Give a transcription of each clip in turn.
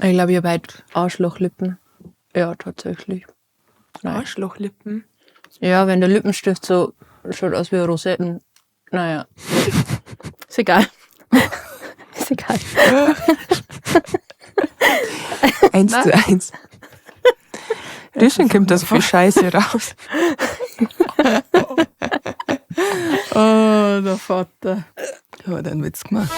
Ich glaube, ich habe halt Arschlochlippen. Ja, tatsächlich. Nein. Arschlochlippen. Ja, wenn der Lippenstift so schaut aus wie Rosetten. Naja. Ist egal. Ist egal. 1:1. Deswegen kommt da so viel Scheiße raus. Oh, der Vater. Hat einen Witz gemacht.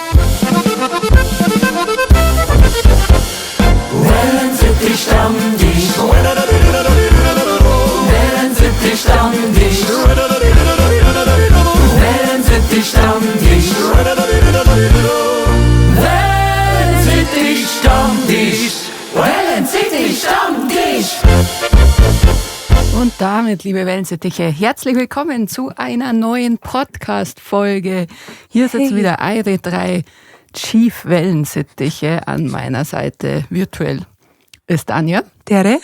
Und damit, liebe Wellensittiche, herzlich willkommen zu einer neuen Podcast-Folge. Hier sitzen Hey. wieder eure drei Chief Wellensittiche an meiner Seite virtuell ist Anja Dere?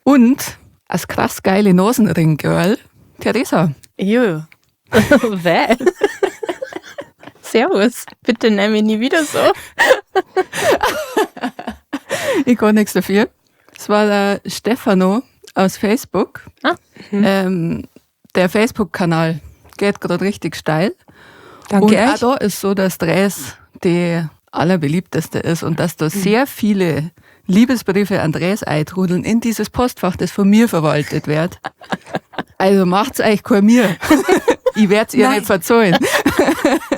und als krass geile Nasenring-Girl Theresa. Jö. Wer? Servus. Bitte nenn mich nie wieder so. Ich kann nichts dafür. Es war der Stefano aus Facebook. Ah. Der Facebook-Kanal geht gerade richtig steil. Danke Und auch euch. da ist so, dass Dres die allerbeliebteste ist und dass da sehr viele Liebesbriefe an Dres eintrudeln in dieses Postfach, das von mir verwaltet wird. Also macht's euch kein mir. Ich werd's ihr Nein. nicht verzeihen.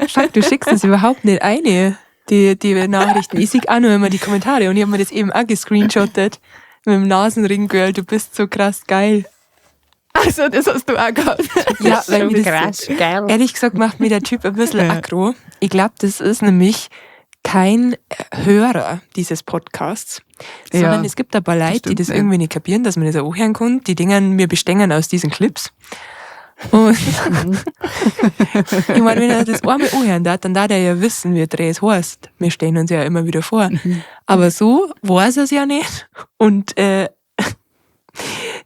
Fuck, du schickst das überhaupt nicht eine, die Nachrichten. Ich sehe auch nur immer die Kommentare und ich habe mir das eben auch gescreenshottet. Mit dem Nasenring-Girl, du bist so krass geil. Also, das hast du auch gehabt. Ja, weil So mir das krass geil. Ehrlich gesagt macht mir der Typ ein bisschen Ja. aggro. Ich glaube, das ist nämlich kein Hörer dieses Podcasts, sondern Ja, es gibt ein paar Leute, die stimmt das nicht. irgendwie nicht kapieren, dass man das auch anhören kann. Die Dingen, wir bestehen aus diesen Clips. Und ich meine, wenn er das einmal anhören darf, dann darf er ja wissen, wie Dreh es heißt. Wir stellen uns ja immer wieder vor. Aber so weiß er es ja nicht und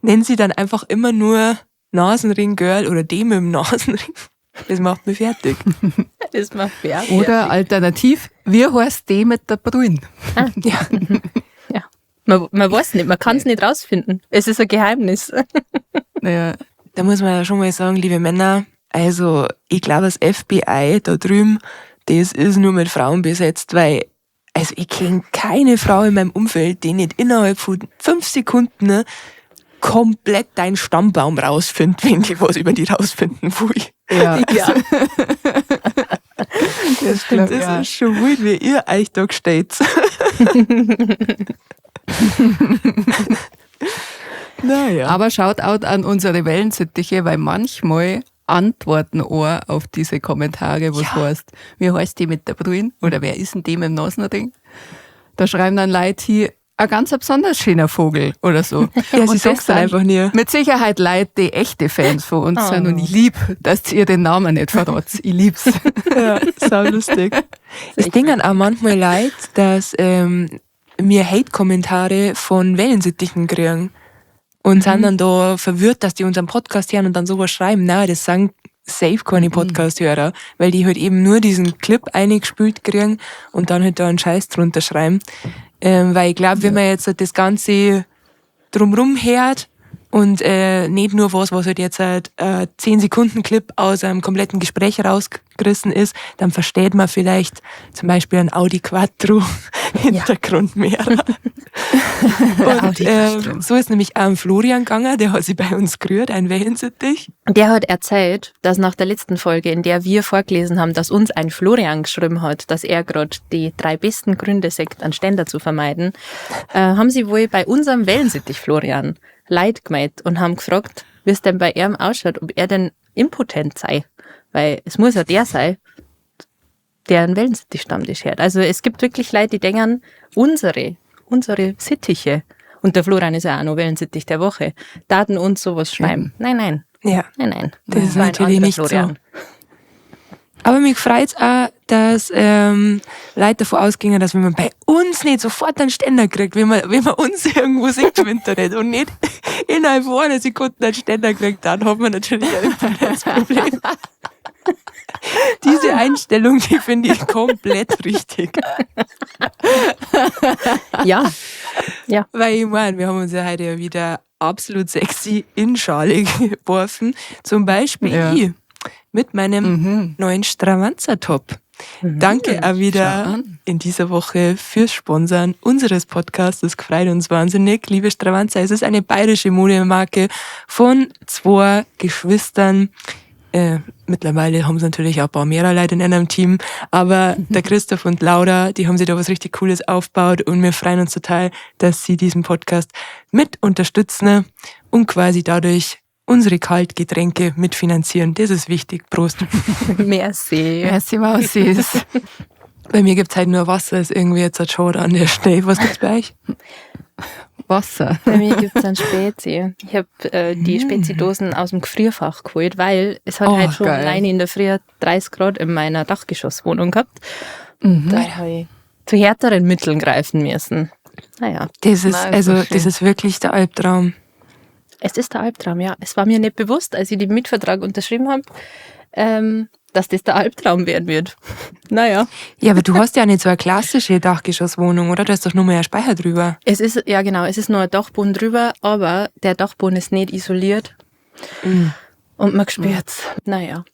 nennt sie dann einfach immer nur Nasenring Girl oder dem mit dem Nasenring. Das macht mich fertig. Das macht fertig. Oder alternativ, wie heißt die mit der Brühen? Ja. Ja. Man weiß nicht, man kann es nicht rausfinden. Es ist ein Geheimnis. Naja, Da muss man ja schon mal sagen, liebe Männer, also ich glaube, das FBI da drüben, das ist nur mit Frauen besetzt, weil also ich kenne keine Frau in meinem Umfeld, die nicht innerhalb von 5 Sekunden, ne, komplett deinen Stammbaum rausfindet, wenn die was über die rausfinden will. ja, Ja. das stimmt. Das Ja. ist schon wild, wie ihr euch da steht. Naja. Aber Shoutout an unsere Wellensittiche, weil manchmal antworten auch auf diese Kommentare, was Ja. heißt, wie heißt die mit der Brühen oder wer ist denn die mit dem Nasenring? Da schreiben dann Leute hier, ein ganz besonders schöner Vogel oder so. Ja, sie Und sag's das dann sind einfach nie. Mit Sicherheit Leute, die echte Fans von uns sind Oh. und ich lieb, dass ihr den Namen nicht verrat. Ich lieb's. Ja, sau lustig. Es dingen auch manchmal leid, dass mir Hate-Kommentare von Wellensittichen kriegen und sind dann da verwirrt, dass die unseren Podcast hören und dann sowas schreiben. Nein, das sind safe keine Podcast-Hörer, weil die halt eben nur diesen Clip eingespült kriegen und dann halt da einen Scheiß drunter schreiben. Weil ich glaube, wenn man jetzt halt das Ganze drumrum hört und nicht nur was, was halt jetzt halt 10 Sekunden Clip aus einem kompletten Gespräch rausgerissen ist, dann versteht man vielleicht zum Beispiel einen Audi Quattro Hintergrund mehr. Und Audi Quattro. so ist nämlich auch ein Florian gegangen, der hat sich bei uns gerührt, ein Wellensittich. Der hat erzählt, dass nach der letzten Folge, in der wir vorgelesen haben, dass uns ein Florian geschrieben hat, dass er gerade die 3 besten Gründe sagt, einen Ständer zu vermeiden, haben sie wohl bei unserem Wellensittich Florian Leid gemeint und haben gefragt, wie es denn bei ihm ausschaut, ob er denn impotent sei. Weil es muss ja der sein, der einen Wellensittich-Stammtisch hört. Also es gibt wirklich Leute, die denken, unsere Sittiche, und der Florian ist ja auch noch Wellensittich der Woche, daten uns sowas schreiben. Nein, nein. Ja. Nein, nein. Das ist war ein natürlich anderer nicht so. Florian. Aber mich freut's auch, dass Leute davon ausgingen, dass wenn man bei uns nicht sofort einen Ständer kriegt, wenn man uns irgendwo sieht im Internet und nicht innerhalb von einer Sekunde einen Ständer kriegt, dann hat man natürlich ein Internetproblem. Diese Einstellung, die finde ich komplett richtig. Ja, Ja. Weil ich meine, wir haben uns ja heute ja wieder absolut sexy in Schale geworfen. Zum Beispiel ich mit meinem neuen Stravanzer-Top. Danke auch Schau wieder an. in dieser Woche fürs Sponsern unseres Podcasts. Das freut uns wahnsinnig. Liebe Stravanzer, es ist eine bayerische Modemarke von zwei Geschwistern. Mittlerweile haben sie natürlich auch ein paar mehr Leute in einem Team, aber der Christoph und Laura, die haben sich da was richtig Cooles aufgebaut und wir freuen uns total, dass sie diesen Podcast mit unterstützen und quasi dadurch unsere Kaltgetränke mitfinanzieren. Das ist wichtig. Prost. Merci. Merci, Mausis. Bei mir gibt's halt nur Wasser, ist irgendwie jetzt ein Schade an der Stelle. Was gibt's bei euch? Wasser. Bei mir gibt es einen Spezi. Ich habe die Spezi-Dosen aus dem Gefrierfach geholt, weil es hat Oh, halt schon geil. alleine in der Früh 30 Grad in meiner Dachgeschosswohnung gehabt. Da habe ich zu härteren Mitteln greifen müssen. Naja, Das ist, Nein, ist also, doch schön. das ist wirklich der Albtraum. es ist der Albtraum, ja. Es war mir nicht bewusst, als ich den Mietvertrag unterschrieben habe, dass das der Albtraum werden wird. Naja. Ja, aber du hast ja nicht so eine klassische Dachgeschosswohnung, oder? Da ist doch nur mal ein Speicher drüber. Es ist, ja genau, es ist nur ein Dachboden drüber, aber der Dachboden ist nicht isoliert. Und man spürt's. Naja.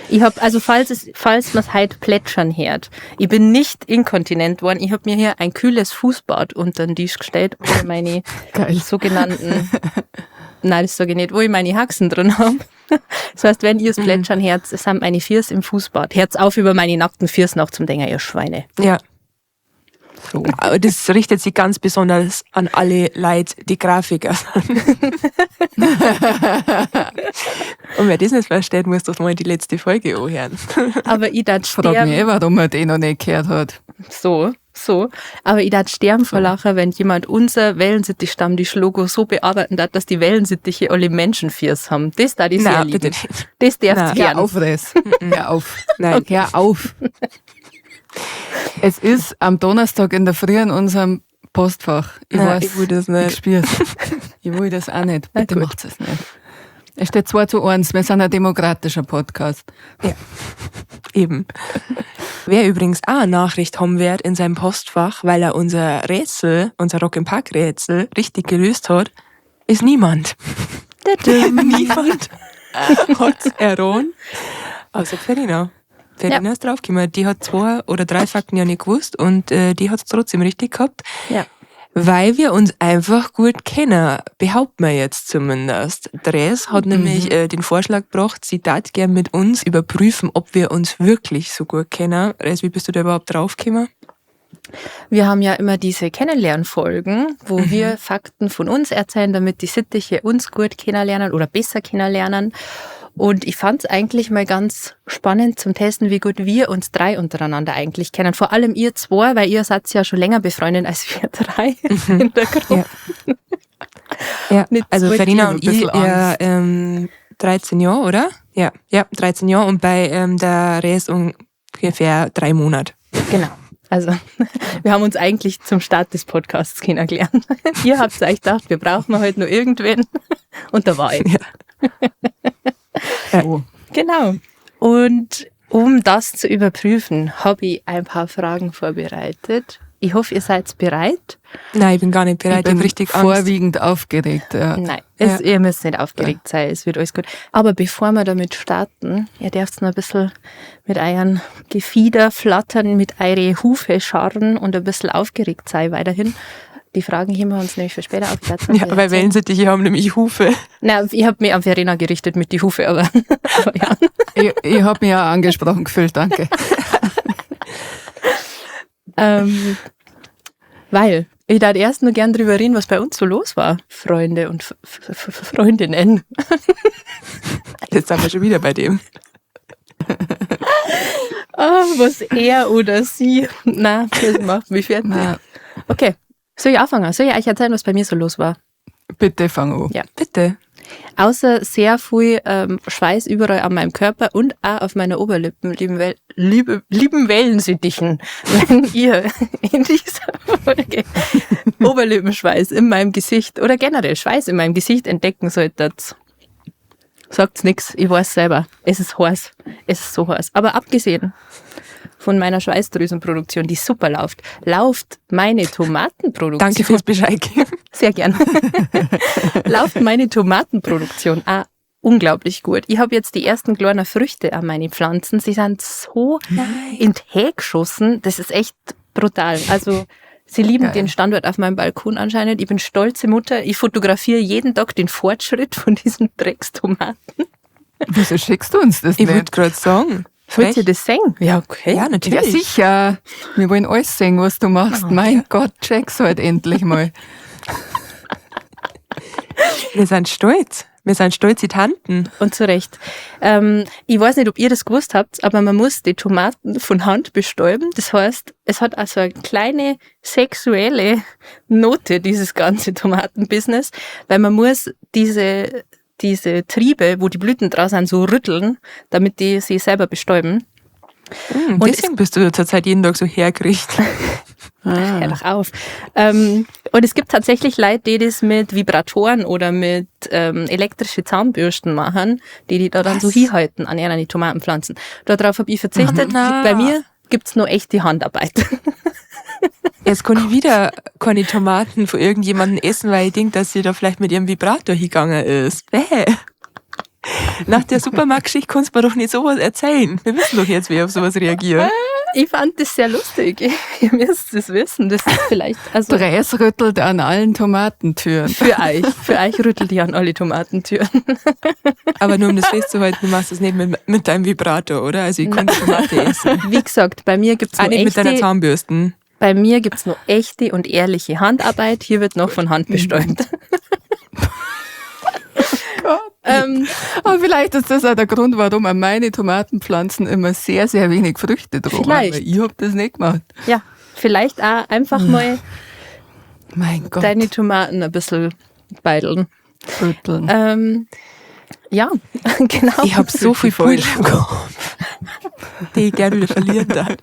Ich hab, also falls man's heute plätschern hört, ich bin nicht inkontinent worden. Ich hab mir hier ein kühles Fußbad unter den Tisch gestellt, wo ich meine Geil. sogenannten, nein, das sage ich nicht, wo ich meine Haxen drin hab. Das heißt, wenn ihr's plätschern hört, es sind meine Füße im Fußbad. Hört's auf, über meine nackten Füße noch zum Denken, ihr Schweine. Ja. So. Aber das richtet sich ganz besonders an alle Leute, die Grafiker sind. Und wer das nicht versteht, muss doch mal die letzte Folge anhören. Aber ich darf Frag mich sterben. eh, warum man den noch nicht gehört hat. So. Aber ich darf sterben vor Lachen, wenn jemand unser Wellensittich-Stammtisch-Logo so bearbeiten darf, dass die Wellensittiche alle Menschenfiers haben. Das darf ich sehr Nein, lieben. bitte nicht. Das darfst Nein. du gern. Hör auf, Res. Hör auf. Nein. Hör auf. Es ist am Donnerstag in der Früh in unserem Postfach. Ich Nein, weiß, ich will das nicht. Ich spür's. Ich will das auch nicht. Na Bitte gut. macht es nicht. Es steht 2:1. Wir sind ein demokratischer Podcast. Ja, eben. Wer übrigens auch eine Nachricht haben wird in seinem Postfach, weil er unser Rätsel, unser Rock im Park Rätsel richtig gelöst hat, ist niemand. Niemand hat erraten, außer Verena. Verena ist draufgekommen. Die hat 2 oder 3 Fakten ja nicht gewusst und die hat's trotzdem richtig gehabt. Ja. Weil wir uns einfach gut kennen, behaupten wir jetzt zumindest. Dres hat nämlich den Vorschlag gebracht, sie darf gern mit uns überprüfen, ob wir uns wirklich so gut kennen. Res, wie bist du da überhaupt draufgekommen? Wir haben ja immer diese Kennenlernfolgen, wo wir Fakten von uns erzählen, damit die Sittiche uns gut kennenlernen oder besser kennenlernen. Und ich fand's eigentlich mal ganz spannend zum Testen, wie gut wir uns 3 untereinander eigentlich kennen. Vor allem ihr 2, weil ihr seid ja schon länger befreundet als wir 3 in der Gruppe. Ja. Ja, Nicht also so Verena ein und ich, bisschen ja, Angst. 13 Jahre, oder? Ja, ja, 13 Jahre und bei der Res ungefähr 3 Monate. Genau. Also, wir haben uns eigentlich zum Start des Podcasts kennengelernt. Ihr habt euch gedacht, wir brauchen heute nur irgendwen. Und da war ich. Ja. So. Genau. Und um das zu überprüfen, habe ich ein paar Fragen vorbereitet. Ich hoffe, ihr seid bereit. Nein, ich bin gar nicht bereit. Ich bin Ich hab richtig Angst. vorwiegend aufgeregt. Ja. Nein, ihr müsst nicht aufgeregt sein, es wird alles gut. Aber bevor wir damit starten, ihr dürft noch ein bisschen mit euren Gefieder flattern, mit eure Hufe scharren und ein bisschen aufgeregt sein weiterhin. Die Fragen heben wir uns nämlich für später auf. Ja, weil Wellensittiche haben nämlich Hufe. Nein, ich habe mich an Verena gerichtet mit die Hufe, aber ja. Ich hab mich auch angesprochen gefühlt, danke. Weil ich da erst nur gern drüber reden, was bei uns so los war, Freunde und Freundinnen. Jetzt sind wir schon wieder bei dem. Ah, was er oder sie. Na, das macht mich fertig. Na. Okay, soll ich anfangen? Soll ich euch erzählen, was bei mir so los war? Bitte fang an. Ja. Bitte. Außer sehr viel Schweiß überall an meinem Körper und auch auf meiner Oberlippen, lieben Wellensittichen, wenn ihr in dieser Folge Oberlippenschweiß in meinem Gesicht oder generell Schweiß in meinem Gesicht entdecken solltet, sagt's nix, ich weiß selber, es ist heiß, es ist so heiß. Aber abgesehen von meiner Schweißdrüsenproduktion, die super läuft, läuft meine Tomatenproduktion. Danke fürs Bescheid geben. Sehr gern. Läuft meine Tomatenproduktion auch unglaublich gut. Ich habe jetzt die ersten kleinen Früchte an meine Pflanzen. Sie sind so in die Höhe geschossen. Das ist echt brutal. Also sie lieben Geil. den Standort auf meinem Balkon anscheinend. Ich bin stolze Mutter. Ich fotografiere jeden Tag den Fortschritt von diesen Dreckstomaten. Wieso schickst du uns das Ich nicht? wollte gerade sagen. Wollt ihr Frech. das sehen? Ja, okay. Ja, Ja, natürlich. sicher. Wir wollen alles sehen, was du machst. Mein Gott, check's halt endlich mal. Wir sind stolz. Wir sind stolze Tanten. Und zu Recht. Ich weiß nicht, ob ihr das gewusst habt, aber man muss die Tomaten von Hand bestäuben. Das heißt, es hat also eine kleine sexuelle Note, dieses ganze Tomatenbusiness, weil man muss diese Triebe, wo die Blüten draus sind, so rütteln, damit die sich selber bestäuben. Und Und deswegen bist du zurzeit jeden Tag so hergerichtet. Hör doch auf. Und es gibt tatsächlich Leute, die das mit Vibratoren oder mit elektrischen Zahnbürsten machen, die da dann so Was? hinhalten an ihren Tomatenpflanzen. Darauf habe ich verzichtet. Na. Bei mir gibt's nur echte Handarbeit. Jetzt kann ich wieder keine Tomaten von irgendjemandem essen, weil ich denke, dass sie da vielleicht mit ihrem Vibrator hingegangen ist. Bäh. Nach der Supermarktgeschichte kannst du mir doch nicht sowas erzählen. Wir wissen doch jetzt, wie ich auf sowas reagiere. Ich fand das sehr lustig. Ihr müsst es wissen. Das ist vielleicht, also Dres rüttelt an allen Tomatentüren. für euch rüttelt die an alle Tomatentüren. Aber nur um das festzuhalten, du machst das nicht mit deinem Vibrator, oder? Also ich kann die Tomate essen. Wie gesagt, bei mir gibt's Auch nur nicht mit deiner echte, Zahnbürsten. bei mir gibt's nur echte und ehrliche Handarbeit. Hier wird noch von Hand bestäubt. Aber vielleicht ist das auch der Grund, warum an meine Tomatenpflanzen immer sehr, sehr wenig Früchte dran Vielleicht. Weil ich hab das nicht gemacht. Ja, vielleicht auch einfach mal Mein Gott. deine Tomaten ein bisschen beideln. Rütteln. Ja, genau. Ich habe so viel Bilder im Kopf, die ich gerne wieder verlieren darf.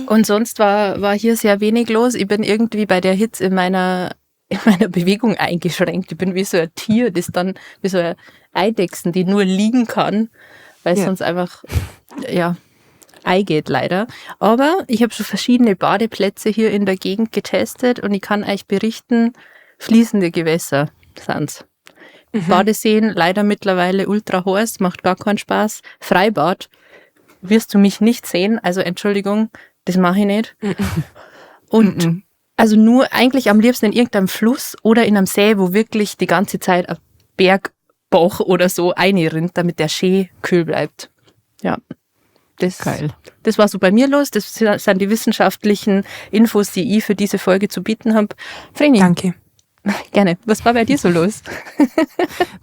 Und sonst war hier sehr wenig los. Ich bin irgendwie bei der Hitze in meiner Bewegung eingeschränkt. Ich bin wie so ein Tier, das dann, wie so eine Eidechsen, die nur liegen kann, weil es Ja. sonst einfach, ja, eingeht leider. Aber ich habe schon verschiedene Badeplätze hier in der Gegend getestet und ich kann euch berichten, fließende Gewässer sind's. Badeseen leider mittlerweile ultra heiß, macht gar keinen Spaß. Freibad wirst du mich nicht sehen, also Entschuldigung, das mache ich nicht. Und also nur eigentlich am liebsten in irgendeinem Fluss oder in einem See, wo wirklich die ganze Zeit ein Bergbach oder so einrinnt, damit der schön kühl bleibt. Ja. Das, Geil. Das war so bei mir los. Das sind die wissenschaftlichen Infos, die ich für diese Folge zu bieten habe. Vreni, Danke. gerne. Was war bei dir so los?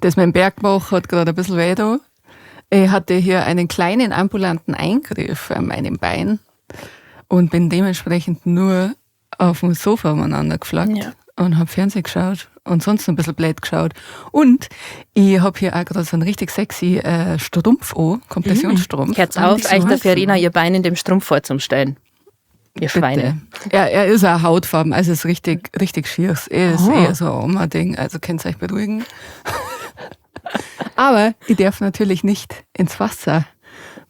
Das mit dem Bergbach hat gerade ein bisschen weh da. Ich hatte hier einen kleinen ambulanten Eingriff an meinem Bein und bin dementsprechend nur auf dem Sofa umeinander geflackt Ja. und hab Fernsehen geschaut und sonst ein bisschen blöd geschaut. Und ich hab hier auch gerade so einen richtig sexy Strumpf an, Kompressionsstrumpf. Herz Und auf, die euch der heißen. Verena ihr Bein in dem Strumpf vorzustellen. Ihr Schweine. Bitte. Er ist auch hautfarben, also ist richtig, richtig schier. Er ist Oh. eher so ein Oma-Ding, also könnt ihr euch beruhigen. Aber ich darf natürlich nicht ins Wasser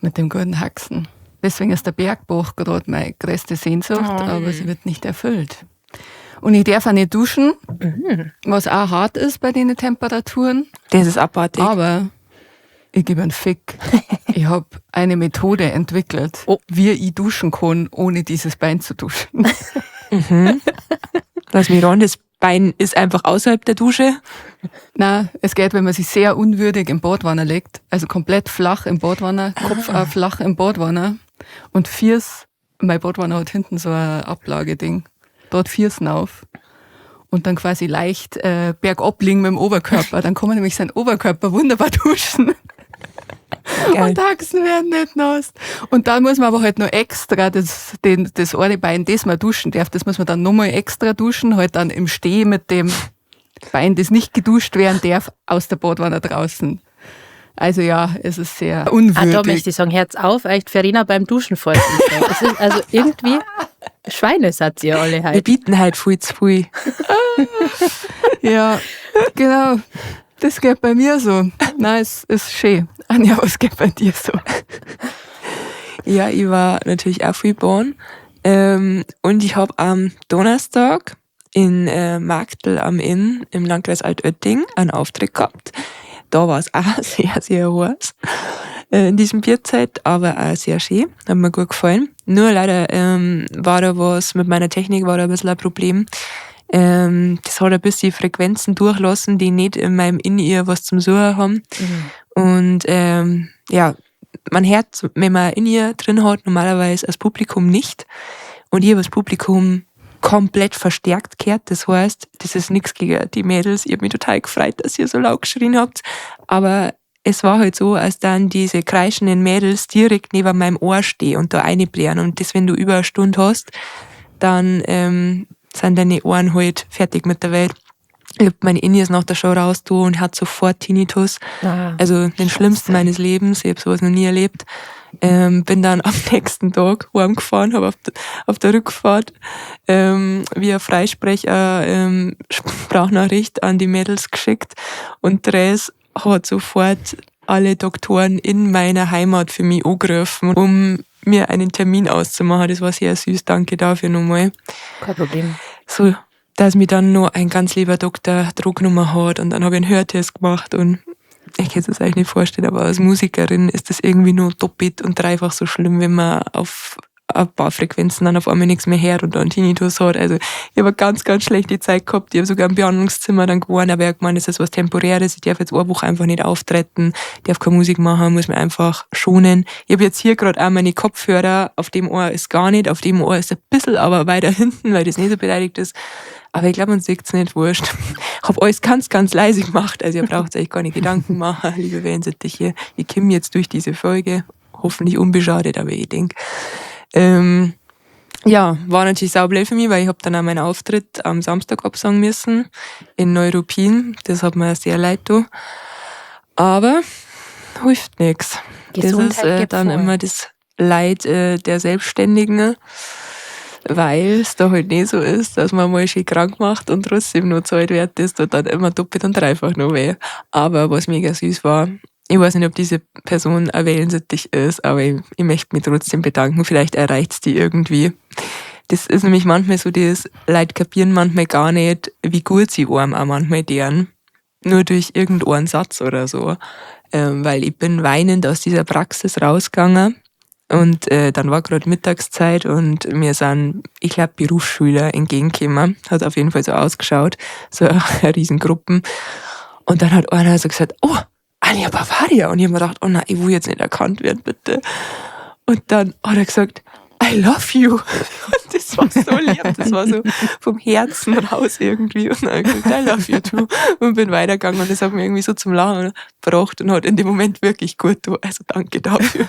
mit dem guten Haxen. Deswegen ist der Bergbach gerade meine größte Sehnsucht, aber sie wird nicht erfüllt. Und ich darf auch nicht duschen, was auch hart ist bei den Temperaturen. Das ist abartig. Aber ich gebe einen Fick. Ich habe eine Methode entwickelt, Oh. wie ich duschen kann, ohne dieses Bein zu duschen. Lass mich ran, das Bein ist einfach außerhalb der Dusche. Na, es geht, wenn man sich sehr unwürdig im Badwanner legt, also komplett flach im Badwanner, Kopf auch flach im Badwanner und Viers, mein Badwanner hat hinten so ein Ablageding, dort Viersen auf und dann quasi leicht bergab liegen mit dem Oberkörper, dann kann man nämlich seinen Oberkörper wunderbar duschen. Geil. Und Haxen werden nicht nass. Und dann muss man aber halt noch extra das eine Bein, das man duschen darf, das muss man dann nochmal extra duschen, halt dann im Steh mit dem Bein, das nicht geduscht werden darf, aus der Badwanne draußen. Also ja, es ist sehr Ah, da unwürdig. möchte ich sagen, Herz auf, echt Verena beim Duschen vorzustellen. Das ist also irgendwie Schweine seid ihr alle Wir halt. bieten halt viel zu viel. Ja, genau. Das geht bei mir so. Nein, es ist schön. Anja, was geht bei dir so? Ja, ich war natürlich auch viel Bahn. Und ich habe am Donnerstag in Marktl am Inn im Landkreis Altötting einen Auftritt gehabt. Da war es auch sehr, sehr heiß in diesem Bierzelt, aber auch sehr schön. Hat mir gut gefallen. Nur leider war da was mit meiner Technik, war da ein bisschen ein Problem. Das hat ein bisschen Frequenzen durchlassen, die nicht in meinem In-Ear was zum Suchen haben. Und ja, man hört, wenn man In-Ear drin hat, normalerweise als Publikum nicht. Und ich habe das Publikum komplett verstärkt gehört. Das heißt, das ist nichts gegen die Mädels. Ich habe mich total gefreut, dass ihr so laut geschrien habt. Aber es war halt so, als dann diese kreischenden Mädels direkt neben meinem Ohr stehen und da reinblären. Und das, wenn du über eine Stunde hast, dann sind deine Ohren halt fertig mit der Welt. Ich hab meine In-Ears nach der Show raus und hatte sofort Tinnitus. Ah, also den schlimmsten meines Lebens. Ich hab sowas noch nie erlebt. Bin dann am nächsten Tag heimgefahren, habe auf der Rückfahrt via Freisprecher Sprachnachricht an die Mädels geschickt und Dres hat sofort alle Doktoren in meiner Heimat für mich angerufen, um mir einen Termin auszumachen. Das war sehr süß, danke dafür nochmal. Kein Problem. So, dass mir dann noch ein ganz lieber Doktor Drucknummer hat und dann habe ich einen Hörtest gemacht und ich kann es mir eigentlich nicht vorstellen, aber als Musikerin ist das irgendwie nur doppelt und dreifach so schlimm, wenn man auf ein paar Frequenzen dann auf einmal nichts mehr hört und dann Tinnitus hat. Also ich habe eine ganz, ganz schlechte Zeit gehabt. Ich habe sogar im Behandlungszimmer dann gewohnt, aber ich habe gemeint, das ist was Temporäres. Ich darf jetzt eine Woche einfach nicht auftreten, darf keine Musik machen, muss mich einfach schonen. Ich habe jetzt hier gerade auch meine Kopfhörer, auf dem Ohr ist gar nicht, auf dem Ohr ist ein bisschen, aber weiter hinten, weil das nicht so beleidigt ist. Aber ich glaube, man sieht's nicht, wurscht. Ich hab alles ganz, ganz leise gemacht. Also ihr braucht euch keine Gedanken machen, liebe Wellensittiche. Ich komme jetzt durch diese Folge, hoffentlich unbeschadet, aber ich denk. Ja, war natürlich saublöd für mich, weil ich hab dann auch meinen Auftritt am Samstag absagen müssen in Neuruppin. Das hat mir sehr leid getan. Aber hilft nix. Das Gesundheit ist geht dann vor. immer das Leid der Selbstständigen, weil es da halt nicht so ist, dass man mal schön krank macht und trotzdem noch zahlt wird, das tut dann immer doppelt und dreifach noch weh. Aber was mega süß war, ich weiß nicht, ob diese Person ein Wellensittich ist, aber ich möchte mich trotzdem bedanken. Vielleicht erreicht's die irgendwie. Das ist nämlich manchmal so, das Leute kapieren manchmal gar nicht, wie gut sie einem auch manchmal deren. Nur durch irgendeinen Satz oder so. Weil ich bin weinend aus dieser Praxis rausgegangen. Und dann war grad Mittagszeit und mir sind, ich glaub, Berufsschüler entgegengekommen. Hat auf jeden Fall so ausgeschaut. So eine Riesengruppen. Und dann hat einer so gesagt, oh, Anja Bavaria. Und ich hab mir gedacht, oh nein, ich will jetzt nicht erkannt werden, bitte. Und dann hat er gesagt, I love you. Und das war so lieb, das war so vom Herzen raus irgendwie. Und dann hab ich gesagt, I love you too. Und bin weitergegangen und das hat mich irgendwie so zum Lachen gebracht und hat in dem Moment wirklich gut getan. Also danke dafür.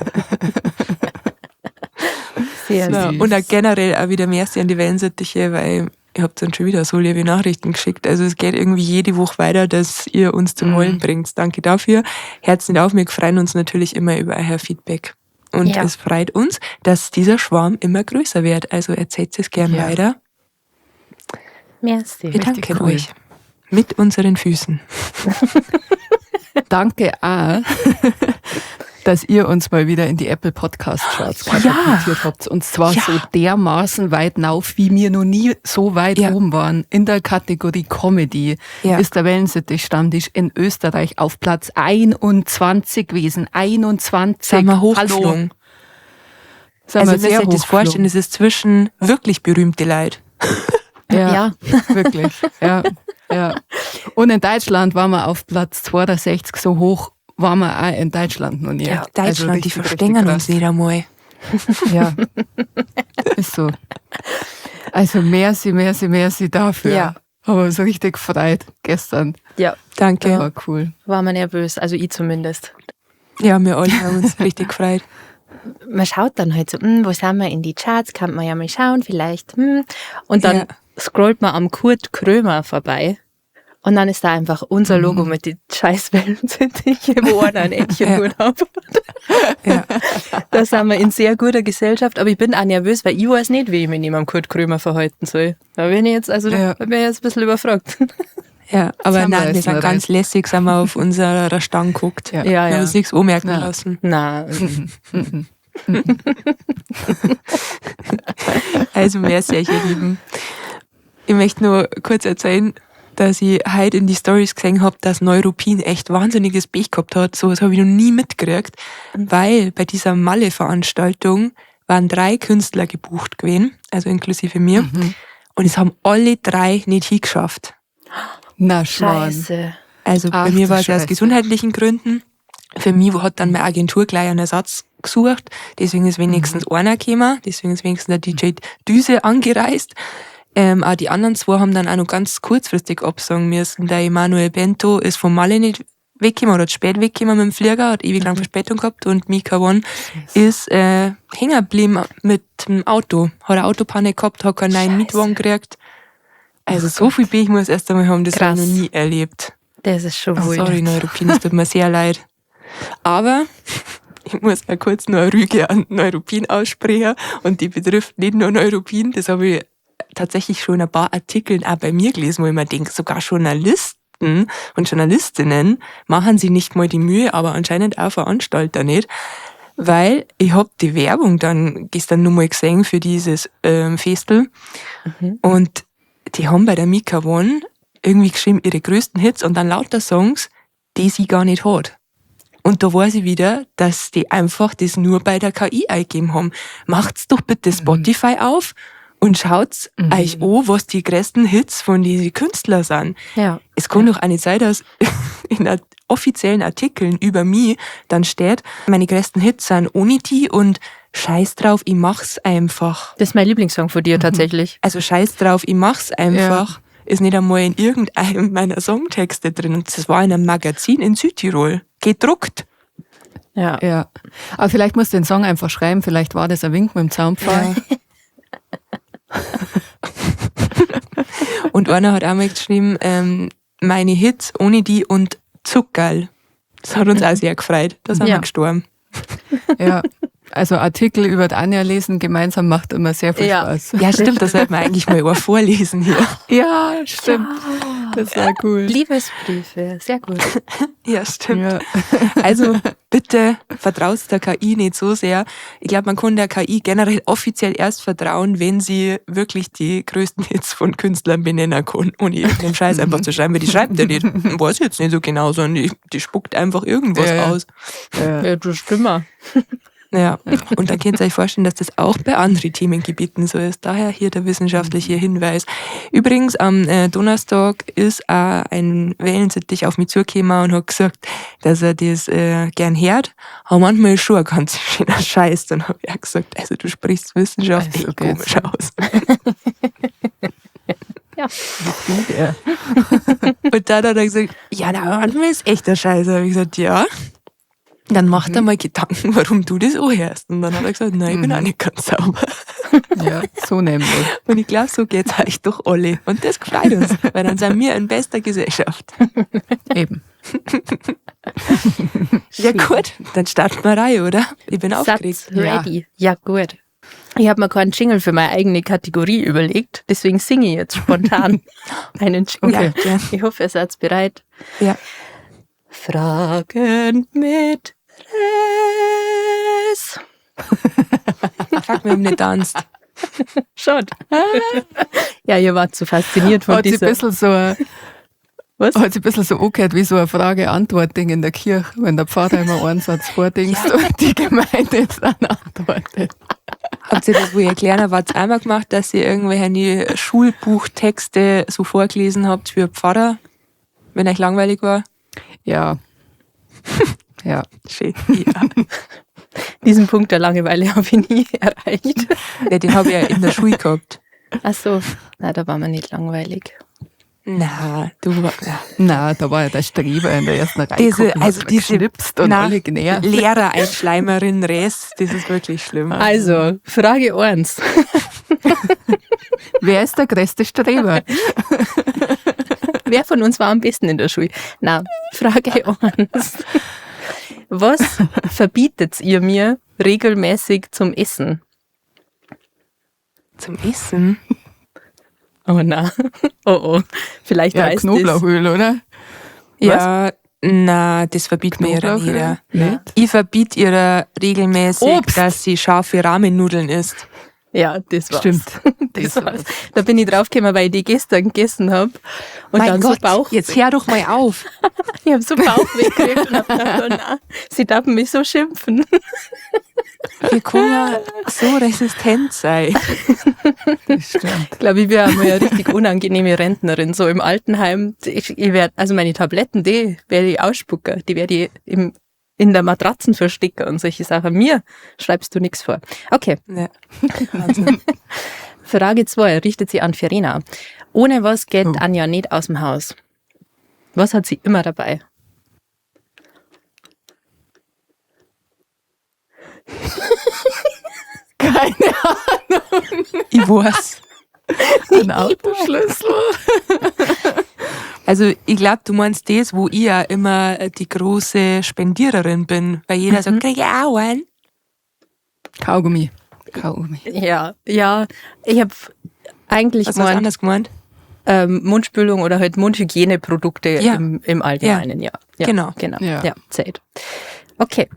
Sehr Ja, süß. und auch generell auch wieder mehr an die Wellensittiche, weil ihr habt dann schon wieder so liebe Nachrichten geschickt. Also es geht irgendwie jede Woche weiter, dass ihr uns zum Heulen bringt. Danke dafür. Herz nicht auf, wir freuen uns natürlich immer über euer Feedback. Und es freut uns, dass dieser Schwarm immer größer wird. Also erzählt es gern weiter. Merci. Wir Richtig danken cool. euch. Mit unseren Füßen. Danke auch, dass ihr uns mal wieder in die Apple Podcast Charts katapultiert habt. Und zwar so dermaßen weit nauf, wie wir noch nie so weit oben waren. In der Kategorie Comedy ist der Wellensittich-Stammtisch in Österreich auf Platz 21 gewesen. 21. Sind wir hochgeflogen. Hallo. Sind Also wir ihr müsst sehr euch das hochgeflogen. vorstellen, es ist zwischen wirklich berühmte Leute. Ja, Ja. wirklich. Ja, ja. Und in Deutschland waren wir auf Platz 62, so hoch waren wir auch in Deutschland noch nie. Ja, Also Deutschland, die richtig, richtig verstehen uns krass. nicht einmal. Ja, ist so. Also merci, merci, merci dafür. Haben wir uns richtig gefreut gestern. Ja. Danke. Das war cool. War man nervös, also ich zumindest. Ja, wir alle haben uns richtig gefreut. Man schaut dann halt so, wo sind wir in die Charts, kann man ja mal schauen, vielleicht. Und dann scrollt man am Kurt Krömer vorbei. Und dann ist da einfach unser Logo mit den scheiß Wellensittiche, wo einer ein Entchen nur hat. Da sind wir in sehr guter Gesellschaft, aber ich bin auch nervös, weil ich weiß nicht, wie ich mich neben dem Kurt Krömer verhalten soll. Da bin ich jetzt, also da bin ich jetzt ein bisschen überfragt. Ja, aber haben wir nein, wir jetzt sind noch ganz rein. lässig, sind wir auf unserer Stange geguckt. Ja. Wir haben uns nichts anmerken Ja. lassen. Nein. Also, merci euch, ihr Lieben. Ich möchte nur kurz erzählen, dass ich heute in die Stories gesehen habe, dass Neuruppin echt wahnsinniges Pech gehabt hat. So was habe ich noch nie mitgekriegt, weil bei dieser Malle-Veranstaltung waren 3 Künstler gebucht gewesen, also inklusive mir. Und es haben alle 3 nicht hingeschafft. Na, Schwan. Scheiße. Also bei Ach, mir du war es ja aus Scheiße. gesundheitlichen Gründen. Für mich hat dann meine Agentur gleich einen Ersatz gesucht. Deswegen ist wenigstens einer gekommen. Deswegen ist wenigstens der DJ Düse angereist. Auch die anderen 2 haben dann auch noch ganz kurzfristig absagen müssen. Der Emanuel Bento ist von Malle nicht weggekommen oder zu spät weggekommen mit dem Flieger, hat ewig lang Verspätung gehabt und Mika One ist hängen geblieben mit dem Auto. Hat eine Autopanne gehabt, hat keinen neuen Scheiße. Mietwagen gekriegt. Also so viel Pech muss ich erst einmal haben, das hab ich Krass. noch nie erlebt. Das ist schon Oh, wild. sorry, Neuruppin, es tut mir sehr leid. Aber ich muss mal kurz noch eine Rüge an Neuruppin aussprechen und die betrifft nicht nur Neuruppin, das habe ich tatsächlich schon ein paar Artikeln auch bei mir gelesen, wo ich mir denke, sogar Journalisten und Journalistinnen machen sich nicht mal die Mühe, aber anscheinend auch Veranstalter nicht, weil ich hab die Werbung dann gestern nur mal gesehen für dieses Festel und die haben bei der Mika One irgendwie geschrieben, ihre größten Hits und dann lauter Songs, die sie gar nicht hat. Und da weiß ich wieder, dass die einfach das nur bei der KI eingegeben haben. Macht's doch bitte Spotify auf und schaut's euch an, was die größten Hits von diesen Künstlern sind. Es kann doch auch nicht sein, dass in offiziellen Artikeln über mich dann steht, meine größten Hits sind ohne die und scheiß drauf, ich mach's einfach. Das ist mein Lieblingssong von dir tatsächlich. Also scheiß drauf, ich mach's einfach. Ist nicht einmal in irgendeinem meiner Songtexte drin. Und das war in einem Magazin in Südtirol. Gedruckt. Ja. Aber vielleicht musst du den Song einfach schreiben. Vielleicht war das ein Wink mit dem Zaunpfahl. Und einer hat auch mal geschrieben, meine Hits ohne die und Zuckerl. Das hat uns auch sehr gefreut. Da sind wir gestorben. Ja. Also Artikel über die Anja lesen gemeinsam macht immer sehr viel Spaß. Ja, stimmt, das sollte man eigentlich mal auch vorlesen hier. Ja, stimmt. Das war cool. Liebesbriefe, sehr gut. Ja, stimmt. Also bitte vertraut der KI nicht so sehr. Ich glaub, man kann der KI generell offiziell erst vertrauen, wenn sie wirklich die größten Hits von Künstlern benennen kann, ohne irgendeinen Scheiß einfach zu schreiben, weil die schreibt ja nicht. Weiß ich jetzt nicht so genau, sondern die spuckt einfach irgendwas aus. Ja, das stimmt auch. Ja, und dann könnt ihr euch vorstellen, dass das auch bei anderen Themengebieten so ist. Daher hier der wissenschaftliche Hinweis. Übrigens, am Donnerstag ist auch ein Wellensittich auf mich zugekommen und hat gesagt, dass er das gern hört. Aber manchmal ist schon ein ganz schöner Scheiß. Dann hab ich auch gesagt, also du sprichst Wissenschaft Also echt geht's. komisch aus. Ja. Und dann hat er gesagt, ja, na, manchmal ist echt der Scheiß. Da hab ich gesagt, ja. Dann mach dir mal Gedanken, warum du das anhörst. Und dann hat er gesagt, nein, ich bin auch nicht ganz sauber. Ja, so nämlich. Und ich glaub, so geht's euch doch alle. Und das freut uns, weil dann sind wir in bester Gesellschaft. Eben. Ja gut, dann starten wir rein, oder? Ich bin Satz aufgeregt. ready. Ja. Ja, gut. Ich hab mir keinen Jingle für meine eigene Kategorie überlegt, deswegen singe ich jetzt spontan einen Jingle. Ja, gern. Ich hoffe, ihr seid bereit. Ja. Fragen mit Res. Frag mich, ob nicht tanzt. Schaut. Ja, ihr wart zu fasziniert von Hat sich dieser ein bisschen so ein, Was? Hat sich ein bisschen so angehört wie so ein Frage-Antwort-Ding in der Kirche, wenn der Pfarrer immer einen Satz vordingst und die Gemeinde dann antwortet. Habt ihr das, wo ihr kleiner wart, einmal gemacht, dass ihr irgendwelche Schulbuchtexte so vorgelesen habt für Pfarrer, wenn euch langweilig war? Ja. Ja. Schön. Ja. Diesen Punkt der Langeweile habe ich nie erreicht. Ja, den habe ich ja in der Schule gehabt. Ach so, na, da war man nicht langweilig. Na, du war, ja. Na, da war ja der Streber in der ersten Reihe. Diese, geguckt und also hat diese geschnipst und na, alle genervt. Lehrer-Einschleimerin Res, das ist wirklich schlimm. Also, Frage 1. Wer ist der größte Streber? Wer von uns war am besten in der Schule? Na, Frage 1. Was verbietet ihr mir regelmäßig zum Essen? Zum Essen? Oh na, oh oh. Vielleicht Ja, reißt es. Knoblauchöl, oder? Ja, Na, das verbietet mir ihrer Knoblauchöl? jeder. Nicht? Ich verbiete ihr regelmäßig, Obst. dass sie scharfe Rahmennudeln isst. Ja, das war's. Stimmt. Das war's. Da bin ich draufgekommen, weil ich die gestern gegessen hab. Und Mein dann Gott, so Bauch, jetzt hör doch mal auf. ich hab so Bauchweh gekriegt und hab gedacht, oh nein, sie darf mich so schimpfen. Wir können ja so resistent sein. Das stimmt. Ich glaube, ich wäre einmal eine richtig unangenehme Rentnerin, so im Altenheim. Ich werd, also meine Tabletten, die werde ich ausspucken, die werde ich in der Matratzen verstecken und solche Sachen. Mir schreibst du nichts vor. Okay, Ja. Wahnsinn. Frage 2 richtet sie an Verena. Ohne was geht Oh. Anja nicht aus dem Haus? Was hat sie immer dabei? Keine Ich weiß. Ahnung. Autoschlüssel. Also ich glaube, du meinst das, wo ich ja immer die große Spendiererin bin, weil jeder sagt, krieg ich auch einen. Kaugummi. Kaugummi. Ja, ja, ich habe eigentlich Was hast du gemeint, anders gemeint? Mundspülung oder halt Mundhygieneprodukte Ja. im Allgemeinen, ja. Ja. Genau. Genau. Ja, Ja. zählt. Okay.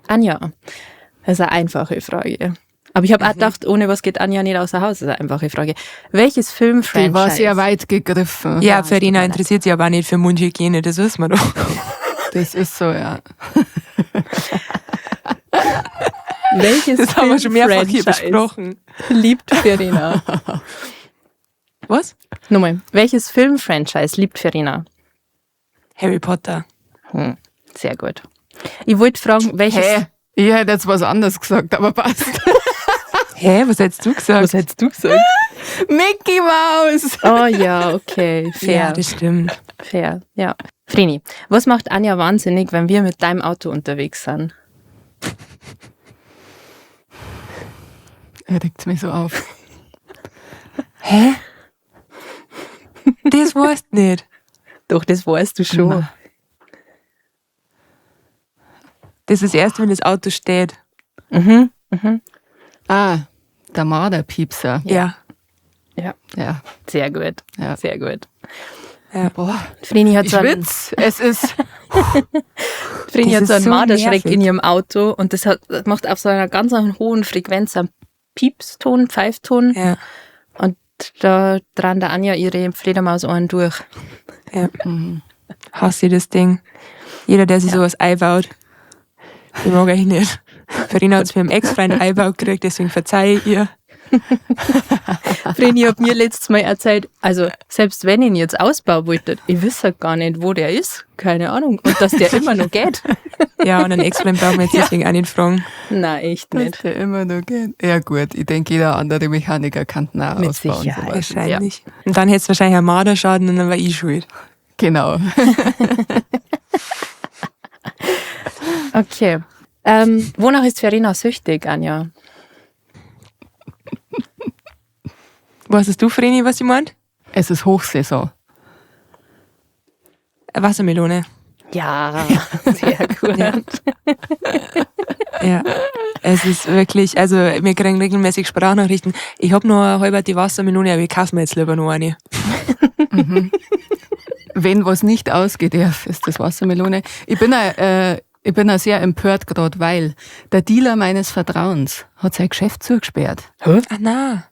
Anja, das ist eine einfache Frage. Aber ich habe auch gedacht, ohne was geht Anja nicht außer Haus. Das ist eine einfache Frage. Welches Filmfranchise? Die war sehr weit gegriffen. Ja, es tut mir Verena leid. interessiert sich aber auch nicht für Mundhygiene, das wissen wir doch. Das ist so, ja. Welches Das haben wir schon mehrfach hier Filmfranchise besprochen. Liebt Verena. Was? Nochmal. Welches Filmfranchise liebt Verena? Harry Potter. Sehr gut. Ich wollte fragen, welches. Hä? Ich hätte jetzt was anderes gesagt, aber passt. Hä, was hättest du gesagt? Was hättest du gesagt? Mickey Mouse! Oh ja, okay. Fair. Ja, das stimmt. Fair, ja. Vreni, was macht Anja wahnsinnig, wenn wir mit deinem Auto unterwegs sind? Er regt mich so auf. Hä? Das weißt du nicht. Doch, das weißt du schon. Na. Das ist erst, wenn das Auto steht. Mhm. Ah, der Marderpiepser. Ja. Ja, Ja. sehr gut. Ja. Sehr gut. Ja. Boah, Vreni hat ich so einen, schwitz. Es ist. Vreni Das hat ist so einen so Marderschreck nervig. in ihrem Auto und das macht auf so einer ganz hohen Frequenz einen Piepston, Pfeifton Ja. und da dran der Anja ihre Fledermausohren durch. Ja. Hasse ich das Ding. Jeder, der sich sowas einbaut, den mag ich nicht. Verena hat es mit dem Ex-Freund eingebaut gekriegt, deswegen verzeihe ich ihr. Vreni hat mir letztes Mal erzählt, also selbst wenn ich ihn jetzt ausbauen wollte, ich wüsste gar nicht, wo der ist. Keine Ahnung. Und dass der immer noch geht. Ja, und einen Ex-Freund brauchen wir jetzt deswegen auch nicht fragen. Nein, echt Dass nicht. der immer noch geht. Ja, gut, ich denke, jeder andere Mechaniker kann ihn auch Mit ausbauen. Sicherheit. Sowas. Wahrscheinlich. Und dann hätte es wahrscheinlich einen Marderschaden und dann war ich schuld. Genau. Okay. Wonach ist Verena süchtig, Anja? Weißt du, Vreni, was ich meint? Es ist Hochsaison. Wassermelone. Ja, sehr gut. Ja. Es ist wirklich, also wir kriegen regelmäßig Sprachnachrichten. Ich hab noch eine halbe die Wassermelone, aber ich kaufe mir jetzt lieber noch eine. Wenn was nicht ausgeht, ja, ist das Wassermelone. Ich bin auch sehr empört gerade, weil der Dealer meines Vertrauens hat sein Geschäft zugesperrt. Ah, na.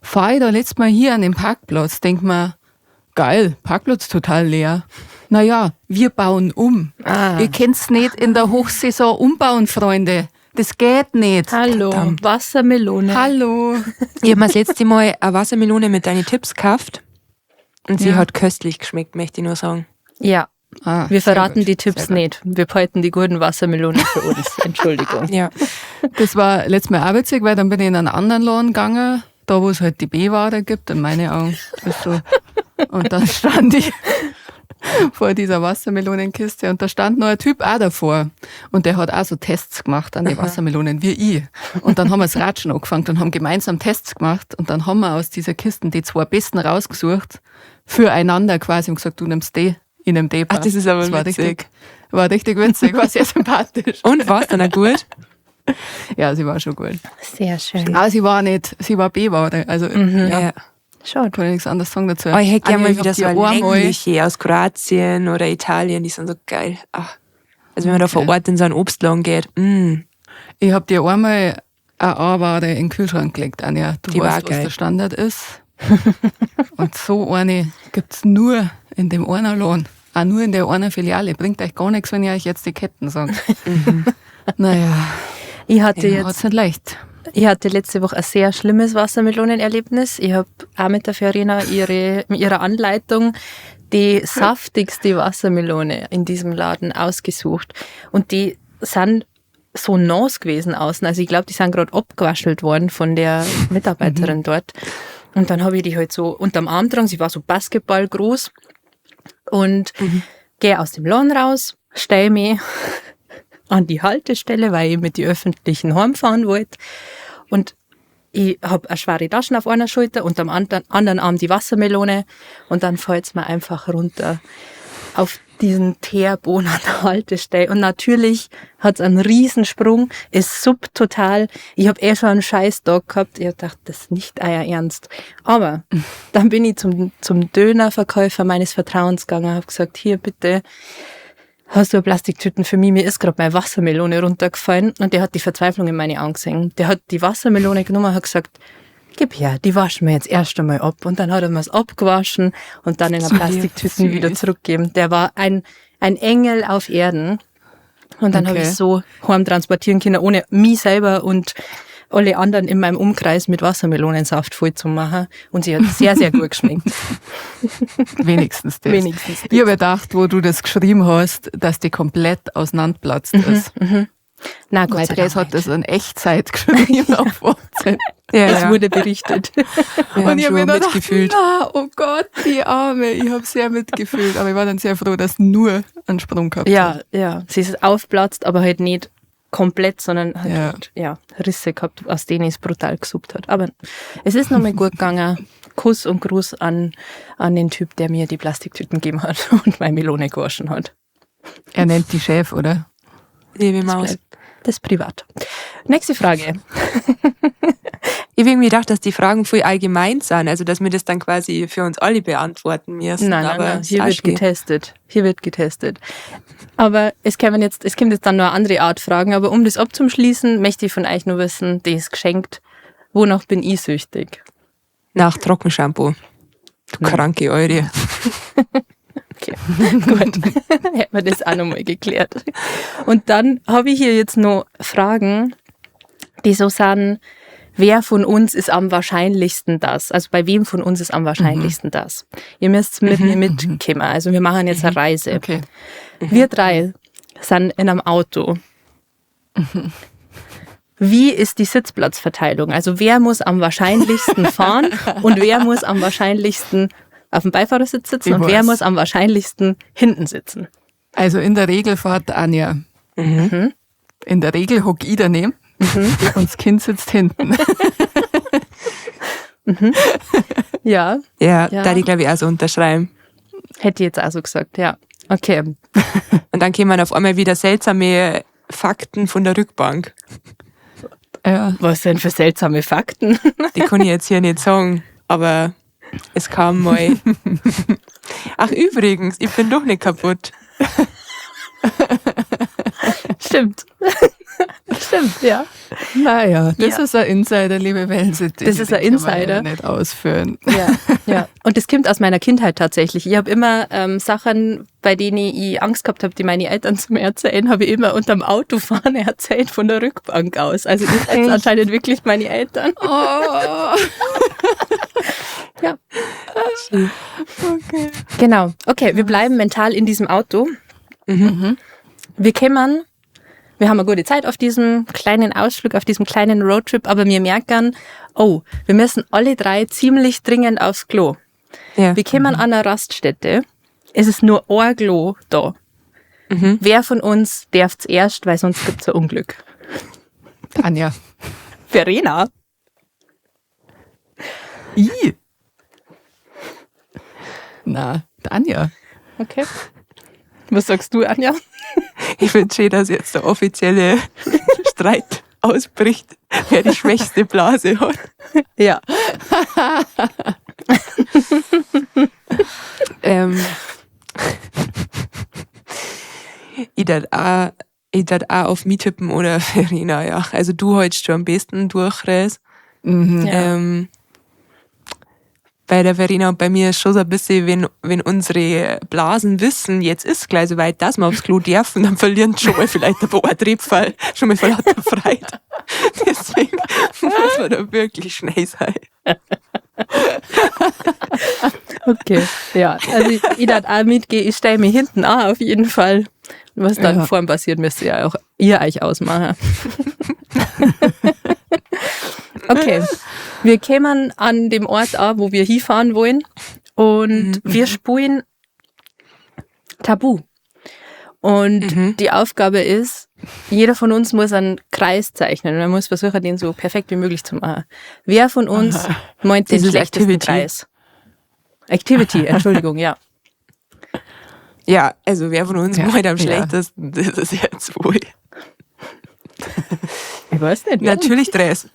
Fahr ich da letztes Mal hier an den Parkplatz, denk mir, geil, Parkplatz total leer. Naja, wir bauen um. Ah. Ihr könnt's nicht in der Hochsaison umbauen, Freunde. Das geht nicht. Hallo, Verdammt. Wassermelone. Hallo. Ich hab mir das letzte Mal eine Wassermelone mit deinen Tipps gekauft und sie Ja. hat köstlich geschmeckt, möchte ich nur sagen. Ja, Ah, wir sehr verraten gut, die Tipps sehr gut. nicht. Wir behalten die guten Wassermelonen für uns. Entschuldigung. Ja. Das war letztes Mal auch witzig, weil dann bin ich in einen anderen Laden gegangen, da wo es halt die B-Ware gibt, in meinen Augen. Das ist so. Und dann stand ich vor dieser Wassermelonenkiste und da stand noch ein Typ auch davor. Und der hat auch so Tests gemacht an die Wassermelonen, wie ich. Und dann haben wir das Ratschen angefangen und haben gemeinsam Tests gemacht und dann haben wir aus dieser Kisten die zwei besten rausgesucht, füreinander quasi und gesagt, du nimmst die, ich nehm die. Ach, das ist aber das war witzig. richtig, war richtig witzig, war sehr sympathisch. Und war's dann auch gut? Ja, sie war schon gut. Sehr schön. Aber sie war nicht, sie war B-Ware. Also, ja. Ja. Schade. Kann ich nichts anderes sagen dazu. Oh, ich hätte gerne Anja, mal ich hab wieder so dir ein einmal- längliche aus Kroatien oder Italien, die sind so geil. Ach. Also wenn man da vor Okay. Ort in so einen Obstladen geht. Mm. Ich hab dir einmal eine A-Ware in den Kühlschrank gelegt, Anja. Du Die war weißt, was geil. der Standard ist. Und so eine gibt's nur in dem einen Laden. Auch nur in der einen Filiale. Bringt euch gar nichts, wenn ich euch jetzt die Ketten sage. Naja, Ich hatte ja, jetzt hat's nicht leicht. Ich hatte letzte Woche ein sehr schlimmes Wassermelonenerlebnis. Ich habe auch mit der Verena mit ihrer Anleitung die saftigste Wassermelone in diesem Laden ausgesucht. Und die sind so nass gewesen außen. Also ich glaube, die sind gerade abgewaschelt worden von der Mitarbeiterin dort. Und dann habe ich die halt so unterm Arm getragen. Sie war so basketballgroß. Und gehe aus dem Laden raus, stelle mich an die Haltestelle, weil ich mit den Öffentlichen heimfahren wollte. Und ich habe eine schwere Taschen auf einer Schulter und am anderen Arm die Wassermelone. Und dann fällt's mir einfach runter auf diesen Teerboden an der Haltestelle. Und natürlich hat's einen Riesensprung, ist subtotal. Ich habe eh schon einen Scheiß-Tag gehabt. Ich hab gedacht, das ist nicht euer Ernst. Aber dann bin ich zum Dönerverkäufer meines Vertrauens gegangen, hab gesagt, hier bitte, hast du eine Plastiktüten für mich? Mir ist gerade meine Wassermelone runtergefallen. Und der hat die Verzweiflung in meine Augen gesehen. Der hat die Wassermelone genommen und hat gesagt, gib her, die waschen wir jetzt erst einmal ab. Und dann hat er mir's abgewaschen und dann in eine Plastiktüten wieder zurückgegeben. Der war ein Engel auf Erden. Und dann habe Okay. ich so heim transportieren können, ohne mich selber und alle anderen in meinem Umkreis mit Wassermelonensaft voll zu machen. Und sie hat sehr, sehr gut geschmeckt. Wenigstens das. Wenigstens das. Ich habe gedacht, wo du das geschrieben hast, dass die komplett auseinanderplatzt ist. Na, Gott Weil sei Therese Dank. hat das in Echtzeit geschrieben auf WhatsApp. Ja, Es ja. wurde berichtet. Wir Und haben ich habe schon mir nur gedacht, mitgefühlt. na, oh Gott, die Arme. Ich habe sehr mitgefühlt. Aber ich war dann sehr froh, dass nur einen Sprung gehabt Ja, hat. ja. Sie ist aufplatzt, aber halt nicht komplett, sondern hat Ja. halt, ja, Risse gehabt, aus denen es brutal gesuppt hat. Aber es ist nochmal gut gegangen. Kuss und Gruß an den Typ, der mir die Plastiktüten gegeben hat und meine Melone gewaschen hat. Er nennt die Chef, oder? Liebe Maus. Bleibt Das ist privat. Nächste Frage. Ich habe irgendwie gedacht, dass die Fragen voll allgemein sind, also dass wir das dann quasi für uns alle beantworten müssen. Nein, nein, aber nein. ist Hier auch wird schön. getestet. Hier wird getestet. Aber es kommt jetzt dann noch eine andere Art Fragen. Aber um das abzuschließen, möchte ich von euch nur wissen, die ist geschenkt. Wonach bin ich süchtig? Nach Trockenshampoo. Du kranke Eure. Okay, gut. Hätten wir das auch nochmal geklärt. Und dann habe ich hier jetzt noch Fragen, die so sind, wer von uns ist am wahrscheinlichsten das? Also bei wem von uns ist am wahrscheinlichsten das? Ihr müsst mit mir mitkommen. Also wir machen jetzt eine Reise. Okay. Wir drei sind in einem Auto. Wie ist die Sitzplatzverteilung? Also wer muss am wahrscheinlichsten fahren und wer muss am wahrscheinlichsten auf dem Beifahrersitz sitzen Ich und wer weiß. muss am wahrscheinlichsten hinten sitzen? Also in der Regel fährt Anja. Mhm. In der Regel hock ich daneben und das Kind sitzt hinten. Ja, Ja, Ja. da die glaube ich auch so unterschreiben. hätte ich jetzt auch so gesagt, ja. Okay. Und dann kämen auf einmal wieder seltsame Fakten von der Rückbank. Ja. Was denn für seltsame Fakten? Die kann ich jetzt hier nicht sagen, aber es kam mal. Ach übrigens, ich bin doch nicht kaputt. Stimmt. Stimmt, ja. Naja, das Ja. ist ein Insider, liebe Wellensittiche. Das ist ein Den kann man Insider. leider nicht ausführen. Ja, ja. Und das kommt aus meiner Kindheit tatsächlich. Ich habe immer Sachen, bei denen ich Angst gehabt habe, die meine Eltern zu mir erzählen, habe ich immer unterm Autofahren erzählt von der Rückbank aus. Also das sind anscheinend wirklich meine Eltern. Oh. Ja. Okay. Genau. Okay, wir bleiben mental in diesem Auto. Wir kämen, wir haben eine gute Zeit auf diesem kleinen Ausflug, auf diesem kleinen Roadtrip, aber wir merken, oh, wir müssen alle drei ziemlich dringend aufs Klo. Ja. Wir kämen an einer Raststätte. Es ist nur ein Klo da. Wer von uns darf zuerst, weil sonst gibt's ein Unglück. Anja. Verena. I. Na, Anja. Okay. Was sagst du, Anja? Ich finde schön, dass jetzt der offizielle Streit ausbricht, wer die schwächste Blase hat. Ja. Ich darf auch, ich darf auch auf mich tippen oder Verena, ja. Also du hältst schon am besten durch, Res. Ja. Bei der Verena und bei mir ist schon so ein bisschen, wenn unsere Blasen wissen, jetzt ist gleich soweit, dass wir aufs Klo dürfen, dann verlieren sie schon mal vielleicht ein paar Trepferl, schon mal vor lauter Freude. Deswegen muss man da wirklich schnell sein. Okay, ja. Also ich darf auch mitgehen, ich stelle mich hinten an, auf jeden Fall. Und was dann vorn passiert, müsst ihr ja auch ihr euch ausmachen. Okay, wir kämen an dem Ort an, wo wir hinfahren wollen und wir spulen Tabu. Und die Aufgabe ist, jeder von uns muss einen Kreis zeichnen und man muss versuchen, den so perfekt wie möglich zu machen. Wer von uns meint den Das ist schlechtesten Activity. Kreis? Activity, Entschuldigung, ja. Ja, also wer von uns malt am schlechtesten, das ist jetzt wohl. Ich weiß nicht, wer. Natürlich Dress.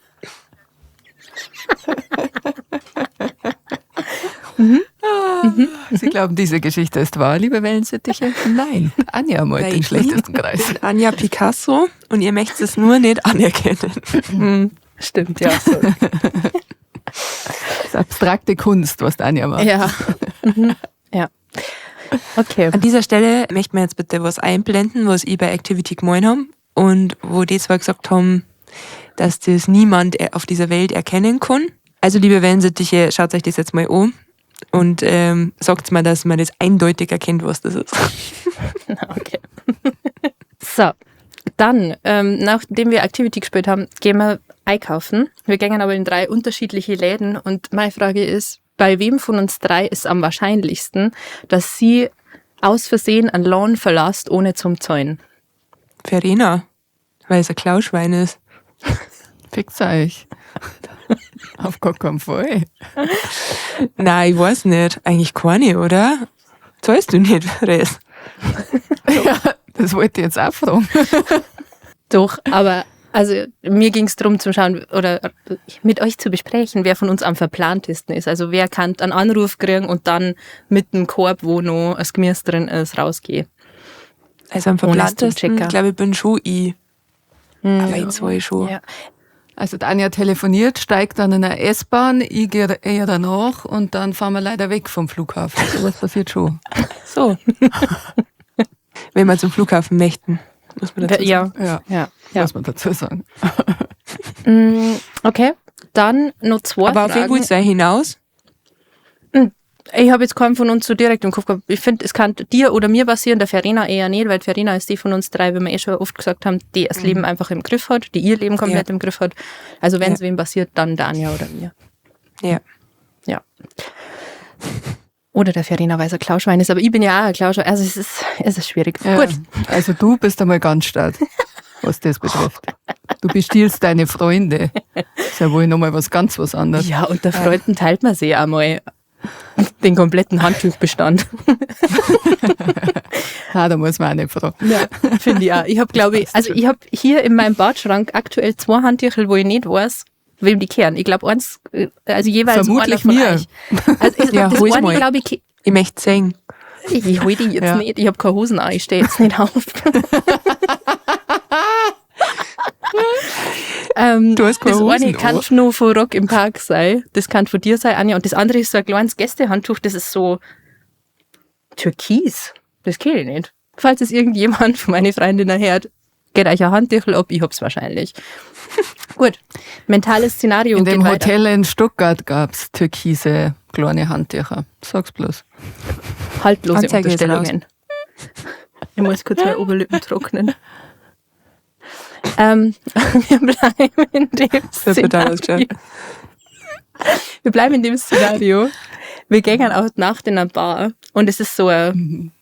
Sie glauben, diese Geschichte ist wahr, liebe Wellensittiche? Nein, Anja malt Nein. den schlechtesten Kreis. Anja Picasso und ihr möchtet es nur nicht anerkennen. Stimmt, ja. Sorry. Das ist abstrakte Kunst, was die Anja macht. Ja. Ja. Okay. An dieser Stelle möchten wir jetzt bitte was einblenden, was ich bei Activity gemalt habe und wo die zwar gesagt haben, dass das niemand auf dieser Welt erkennen kann. Also liebe Wellensittiche, schaut euch das jetzt mal an und sagt mal, dass man das eindeutig erkennt, was das ist. Okay. So, dann, nachdem wir Activity gespielt haben, gehen wir einkaufen. Wir gehen aber in 3 unterschiedliche Läden und meine Frage ist, bei wem von uns 3 ist am wahrscheinlichsten, dass sie aus Versehen einen Laden verlässt, ohne zum Zahlen? Verena, weil es ein Klauschwein ist. Fix euch. Auf gar keinen Fall. Nein, ich weiß nicht. Eigentlich keine, oder? Zahlst du nicht, Res? Ja, das wollte ich jetzt auch fragen. Doch, aber mir ging's drum zum Schauen oder mit euch zu besprechen, wer von uns am verplantesten ist. Also wer kann einen Anruf kriegen und dann mit dem Korb, wo noch das Gemüse drin ist, rausgehen. Also am Ohne es zum verplantesten, Checker. glaube ich, bin schon ich. Aber ich zahle schon. Ja. Also die Anja telefoniert, steigt dann in eine S-Bahn, ich gehe eher danach und dann fahren wir leider weg vom Flughafen. Sowas passiert schon. So. Wenn wir zum Flughafen möchten, muss man dazu sagen. Ja. Ja. Muss man dazu sagen. Okay, dann noch 2 Aber auf wen Fragen. willst du hinaus? Ich habe jetzt keinen von uns so direkt im Kopf gehabt. Ich finde, es kann dir oder mir passieren, der Verena eher nicht, weil Verena ist die von uns 3, wie wir eh schon oft gesagt haben, die das Leben einfach im Griff hat, die ihr Leben komplett im Griff hat. Also wenn's wem passiert, dann der Anja oder mir. Ja. Oder der Verena, weil es ein Klauschwein ist. Aber ich bin ja auch ein Klauschwein. Also es ist schwierig. Ja. Gut. Also du bist einmal ganz stark, was das betrifft. Du bestiehlst deine Freunde. Das ist ja wohl nochmal was ganz was anderes. Ja, unter Freunden teilt man sich auch mal den kompletten Handtuchbestand. Ah, da muss man auch nicht fragen. Ja, finde ich auch. Ich hab, glaub ich, also ich hab hier in meinem Badschrank aktuell 2 Handtücher, wo ich nicht weiß, wem die kehren. Ich glaub, eins, also jeweils Vermutlich einer von mir. euch. Also ich, Ja, das hol's eine, mal. glaub ich, Ich möchte sehen. Ich hol die jetzt nicht. Ich hab keine Hosen an, ich steh jetzt nicht auf. Du hast keine Das eine Hosen kann an. nur von Rock im Park sein. Das kann von dir sein, Anja. Und das andere ist so ein kleines Gästehandtuch, das ist so türkis. Das kenn ich nicht. Falls es irgendjemand von meinen Freundinnen hört, geht euch ein Handtuch ab, ich hab's wahrscheinlich. Gut, mentales Szenario. In dem geht weiter. Hotel in Stuttgart gab's türkise kleine Handtücher. Sag's bloß. Haltlose Anzeige ist Unterstellungen. Ich muss kurz meine Oberlippen trocknen. Wir bleiben in dem Das wird total Szenario. Wir bleiben in dem Szenario. Wir gehen auch Nacht in eine Bar und es ist so ein,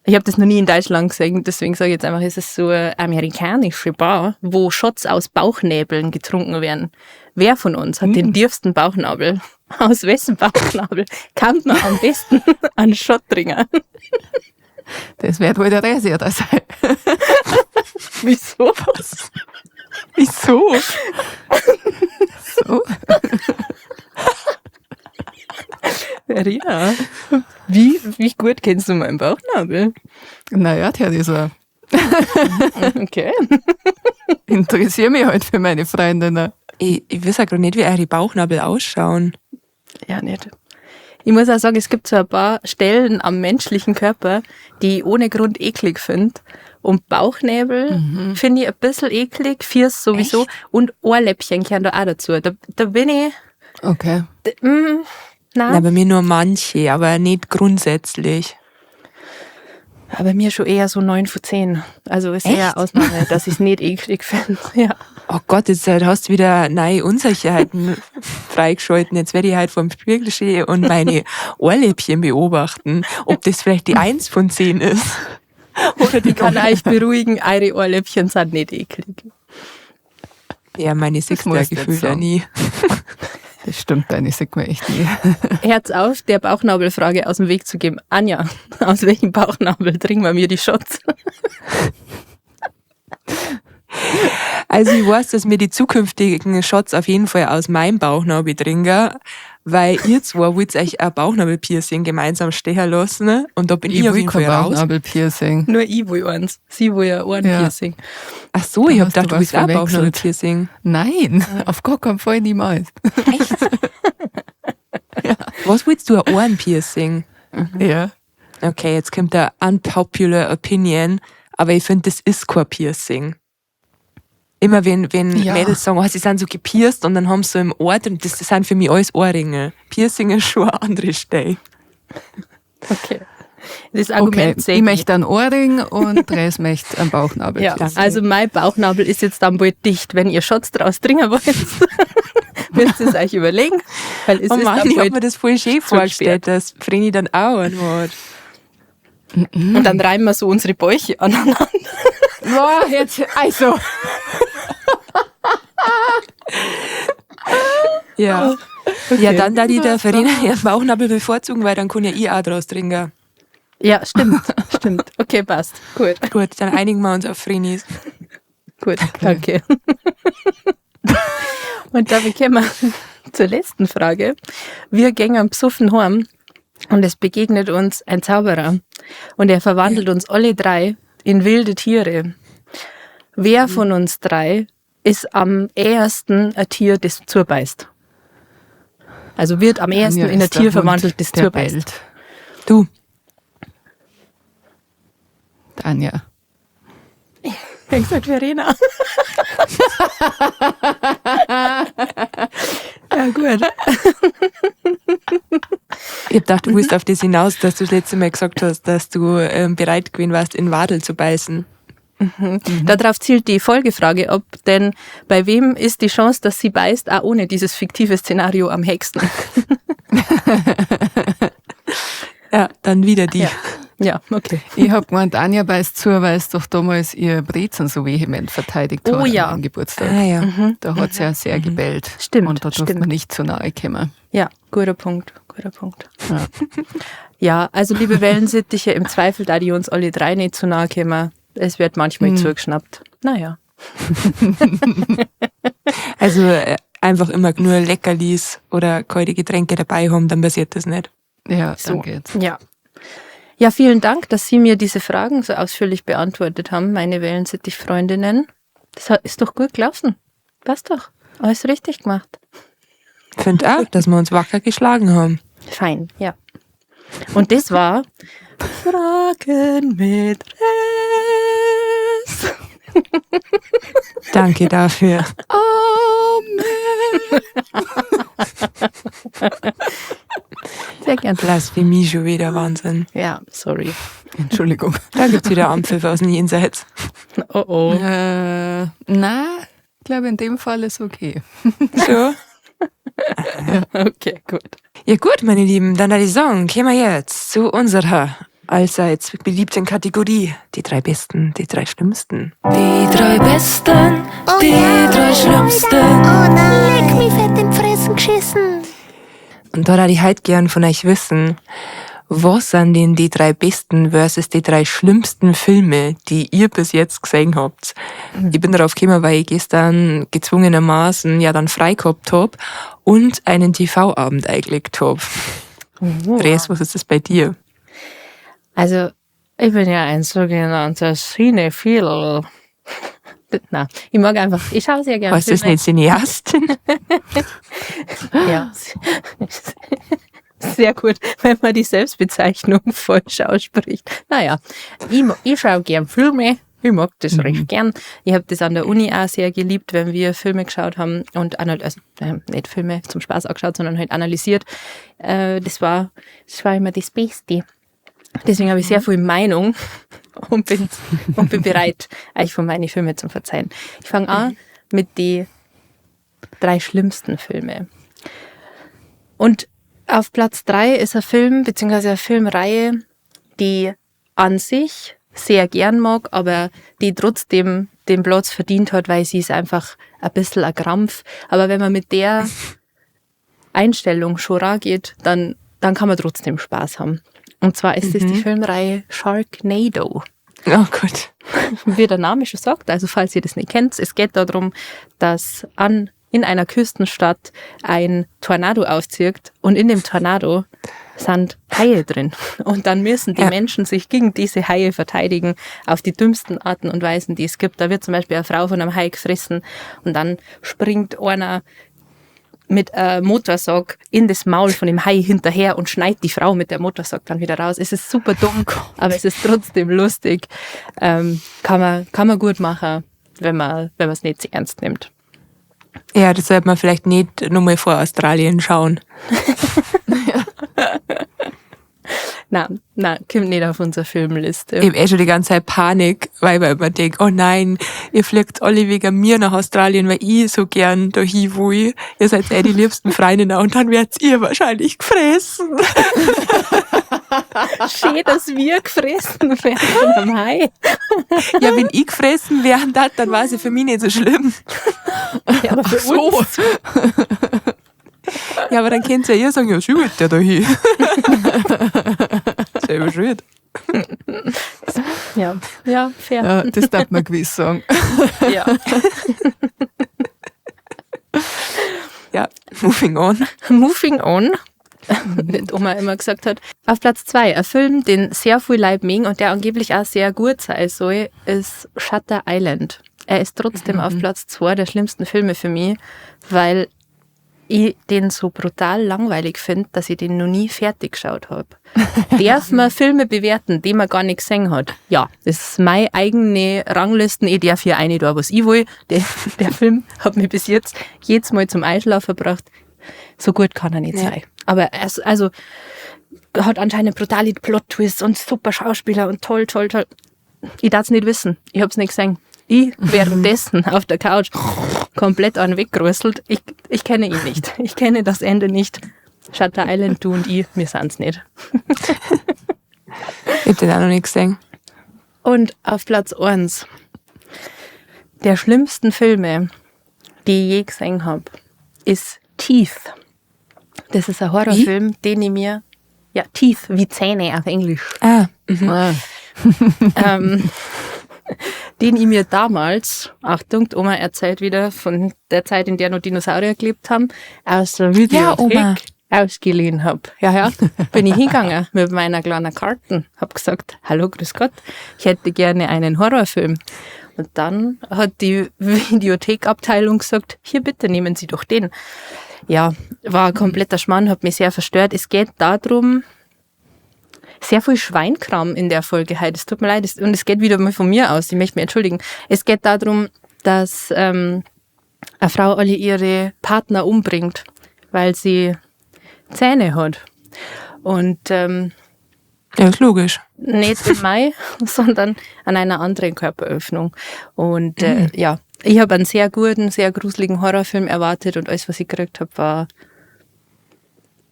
ich habe das noch nie in Deutschland gesehen, deswegen sage ich jetzt einfach, es ist so eine amerikanische Bar, wo Shots aus Bauchnäbeln getrunken werden. Wer von uns hat den tiefsten Bauchnabel? Aus wessen Bauchnabel kann man am besten einen Shot trinken? Das wird wohl der Resi da sein. Wieso? Wieso? So. Verena, wie gut kennst du meinen Bauchnabel? Naja, Theresa. Okay. Interessiere mich halt für meine Freundinnen. Ich weiß ja grad nicht, wie eure Bauchnabel ausschauen. Ja, nicht. Ich muss auch sagen, es gibt so ein paar Stellen am menschlichen Körper, die ich ohne Grund eklig finde. Und Bauchnäbel finde ich ein bisschen eklig, Fiers sowieso. Echt? Und Ohrläppchen gehören da auch dazu. Da bin ich... Okay. Nein. Na, bei mir nur manche, aber nicht grundsätzlich. Aber bei mir schon eher so 9 von 10. Also ist eher Echt? Ausnahme, dass ich's nicht eklig finde. Ja. Oh Gott, jetzt hast du wieder neue Unsicherheiten freigeschalten. Jetzt werde ich halt vorm Spiegel stehen und meine Ohrläppchen beobachten, ob das vielleicht die 1 von 10 ist. Oder die Ich kann euch beruhigen, eure Ohrläppchen sind nicht eklig. Ja, meine siehst du muss ja ich jetzt gefühlt auch sagen. nie. Das stimmt, deine sieht man echt nie. Herz auf, der Bauchnabelfrage aus dem Weg zu geben. Anja, aus welchem Bauchnabel trinken wir mir die Shots? Also ich weiß, dass mir die zukünftigen Shots auf jeden Fall aus meinem Bauchnabel trinken, weil ihr zwei wollt euch ein Bauchnabel-Piercing gemeinsam stechen lassen, ne? Und da bin ich, Ich auf will jeden kein Fall raus. Bauchnabel-Piercing. Nur ich will eins. Sie will ja Ohrenpiercing. Ja. Ach so, ich Da hab hast gedacht, du du willst was auch verwechselt. Bauchnabel-Piercing. Nein, auf gar keinen Fall niemals. Echt? Ja. Was willst du, ein Ohrenpiercing? Ja. Okay, jetzt kommt der unpopular opinion, aber ich find, das ist kein Piercing. Immer wenn Mädels sagen, oh, sie sind so gepierst und dann haben sie so im Ohr drin, das sind für mich alles Ohrringe. Piercing ist schon eine andere Stelle. Okay. Das Argument Okay, sehe ich ich. möchte einen Ohrring und Dres möchte einen Bauchnabel. Ja, also mein Bauchnabel ist jetzt dann bald dicht. Wenn ihr Shots draus trinken wollt, müsst ihr es euch überlegen. Weil es Oh ist Mann, dann ich hab bald mir das voll schön zu vorgestellt, dass Vreni dann auch einen hat. Und dann reiben wir so unsere Bäuche aneinander. Boah, jetzt, also. Ja. Ja, dann da die der Verena ihren Bauchnabel bevorzugen, weil dann kann ja ich auch draus trinken. Ja, stimmt, stimmt. Okay, passt. Gut. Gut, dann einigen wir uns auf Vrenis. Gut, danke. Und damit kommen wir zur letzten Frage. Wir gehen am Psuffen heim und es begegnet uns ein Zauberer. Und er verwandelt uns alle drei in wilde Tiere. Wer von uns drei ist am ehesten ein Tier, das zubeißt? Also wird am ehesten Anja in ein ist der Tier Hund, verwandelt, das der zubeißt. bellt. Du. Anja. Ich hab gesagt, Verena. Ja, gut. Ich hab gedacht, du willst auf das hinaus, dass du das letzte Mal gesagt hast, dass du bereit gewesen warst, in Wadel zu beißen. Darauf zielt die Folgefrage ab, denn bei wem ist die Chance, dass sie beißt, auch ohne dieses fiktive Szenario am höchsten? Ja, dann wieder die. Ja. Ja, okay. Ich hab gemeint, Anja beißt zu, weil es doch damals ihr Brezen so vehement verteidigt Oh hat ja. am Geburtstag. Ah ja. Da hat sie ja sehr gebellt. Stimmt, Und da durfte stimmt. man nicht zu nahe kommen. Ja, guter Punkt, guter Punkt. Ja. Ja, also liebe Wellensittiche, im Zweifel, da die uns alle drei nicht zu nahe kommen, es wird manchmal zugeschnappt. Naja. Also einfach immer nur Leckerlis oder kalte Getränke dabei haben, dann passiert das nicht. Ja, So. dann geht's. Ja. Ja, vielen Dank, dass Sie mir diese Fragen so ausführlich beantwortet haben, meine Wellensittich-Freundinnen. Das ist doch gut gelaufen. Passt doch. Alles richtig gemacht. Find auch, dass wir uns wacker geschlagen haben. Fein, ja. Und das war Fragen mit Res. Danke dafür. Amen. Sehr gern. Blasphemie schon wieder, Wahnsinn. Ja, sorry. Entschuldigung. Da gibt's wieder Anpfiff aus dem Jenseits. Oh oh. Na, ich glaube, in dem Fall ist okay. So. Okay, gut. Ja gut, meine Lieben, dann würde ich sagen, kommen wir jetzt zu unserer allseits beliebten Kategorie. Die drei Besten, die drei Schlimmsten. Die drei Besten, die drei Schlimmsten. Oh nein. Leck mich fett in die Fressen geschissen. Und da würde ich heute gern von euch wissen, was sind denn die drei besten versus die drei schlimmsten Filme, die ihr bis jetzt gesehen habt? Ich bin darauf gekommen, weil ich gestern gezwungenermaßen ja dann frei gehabt hab und einen T V-Abend eingelegt hab. Res, was ist das bei dir? Also, ich bin ja ein sogenannter Cinephil. Na, ich mag einfach, ich schaue sehr gerne Heißt das nicht Cineastin? Ja. Sehr gut, wenn man die Selbstbezeichnung falsch ausspricht. Naja, ich schaue gern Filme. Ich mag das recht gern. Ich habe das an der Uni auch sehr geliebt, wenn wir Filme geschaut haben und also, nicht Filme zum Spaß angeschaut, sondern halt analysiert. Das war immer das Beste. Deswegen habe ich sehr viel Meinung und bin bereit, euch von meinen Filmen zu verzeihen. Ich fange an mit den 3 schlimmsten Filmen. Und auf Platz 3 ist ein Film, beziehungsweise eine Filmreihe, die an sich sehr gern mag, aber die trotzdem den Platz verdient hat, weil sie ist einfach ein bisschen ein Krampf. Aber wenn man mit der Einstellung schon rangeht, dann kann man trotzdem Spaß haben. Und zwar ist es die Filmreihe Sharknado. Oh Gott. Wie der Name schon sagt, also falls ihr das nicht kennt, es geht darum, dass in einer Küstenstadt ein Tornado auszieht und in dem Tornado sind Haie drin. Und dann müssen die Menschen sich gegen diese Haie verteidigen auf die dümmsten Arten und Weisen, die es gibt. Da wird zum Beispiel eine Frau von einem Hai gefressen und dann springt einer mit einem Motorsaug in das Maul von dem Hai hinterher und schneidet die Frau mit der Motorsaug dann wieder raus. Es ist super dumm, aber es ist trotzdem lustig. Kann man gut machen, wenn man es nicht zu ernst nimmt. Ja, das sollte man vielleicht nicht nochmal vor Australien schauen. Nein, kommt nicht auf unsere Filmliste. Ich habe schon die ganze Zeit Panik, weil ich immer denke, oh nein, ihr fliegt alle wegen mir nach Australien, weil ich so gern da hin will. Ihr seid eh die liebsten Freundinnen und dann werdet ihr wahrscheinlich gefressen. Schön, dass wir gefressen werden von einem Hai. Ja, wenn ich gefressen werden darf, dann war es ja für mich nicht so schlimm. Ja, aber für uns. Ja, aber dann könnt ihr ja sagen, ja, schön geht der da hin. Selber schuld. Ja, ja, fair. Ja, das darf man gewiss sagen. Ja. Ja, moving on. Moving on, wie Oma immer gesagt hat. Auf Platz 2, ein Film, den sehr viel Leute mögen und der angeblich auch sehr gut sein soll, ist Shutter Island. Er ist trotzdem auf Platz 2 der schlimmsten Filme für mich, weil ich den so brutal langweilig finde, dass ich den noch nie fertig geschaut habe. Darf man Filme bewerten, die man gar nicht gesehen hat? Ja, das ist meine eigene Ranglisten. Ich darf hier eine da, was ich will. Der Film hat mich bis jetzt jedes Mal zum Einschlafen gebracht. So gut kann er nicht sein. Aber also hat anscheinend brutale Plot-Twists und super Schauspieler und toll, toll, toll. Ich darf es nicht wissen. Ich hab's nicht gesehen. Ich währenddessen auf der Couch komplett an weggerüsselt. Ich kenne ihn nicht. Ich kenne das Ende nicht. Shutter Island, du und ich, wir sind's nicht. Ich hab den auch noch nicht gesehen. Und auf Platz 1 der schlimmsten Filme, die ich je gesehen habe, ist Teeth. Das ist ein Horrorfilm, den ich mir... Ja, Teeth, wie Zähne auf Englisch. Ah. Mhm. Den ich mir damals, Achtung, die Oma erzählt wieder von der Zeit, in der noch Dinosaurier gelebt haben, aus der Videothek ausgeliehen habe. Ja, bin ich hingegangen mit meiner kleinen Karten. Hab gesagt, hallo, grüß Gott, ich hätte gerne einen Horrorfilm. Und dann hat die Videothekabteilung gesagt, hier bitte, nehmen Sie doch den. Ja, war ein kompletter Schmarrn, hat mich sehr verstört. Es geht darum, sehr viel Schweinkram in der Folge heute. Es tut mir leid. Und es geht wieder mal von mir aus. Ich möchte mich entschuldigen. Es geht darum, dass eine Frau alle ihre Partner umbringt, weil sie Zähne hat. Und ja, ist logisch. Nicht im Mai, sondern an einer anderen Körperöffnung. Und ja, ich habe einen sehr guten, sehr gruseligen Horrorfilm erwartet und alles, was ich gekriegt habe, war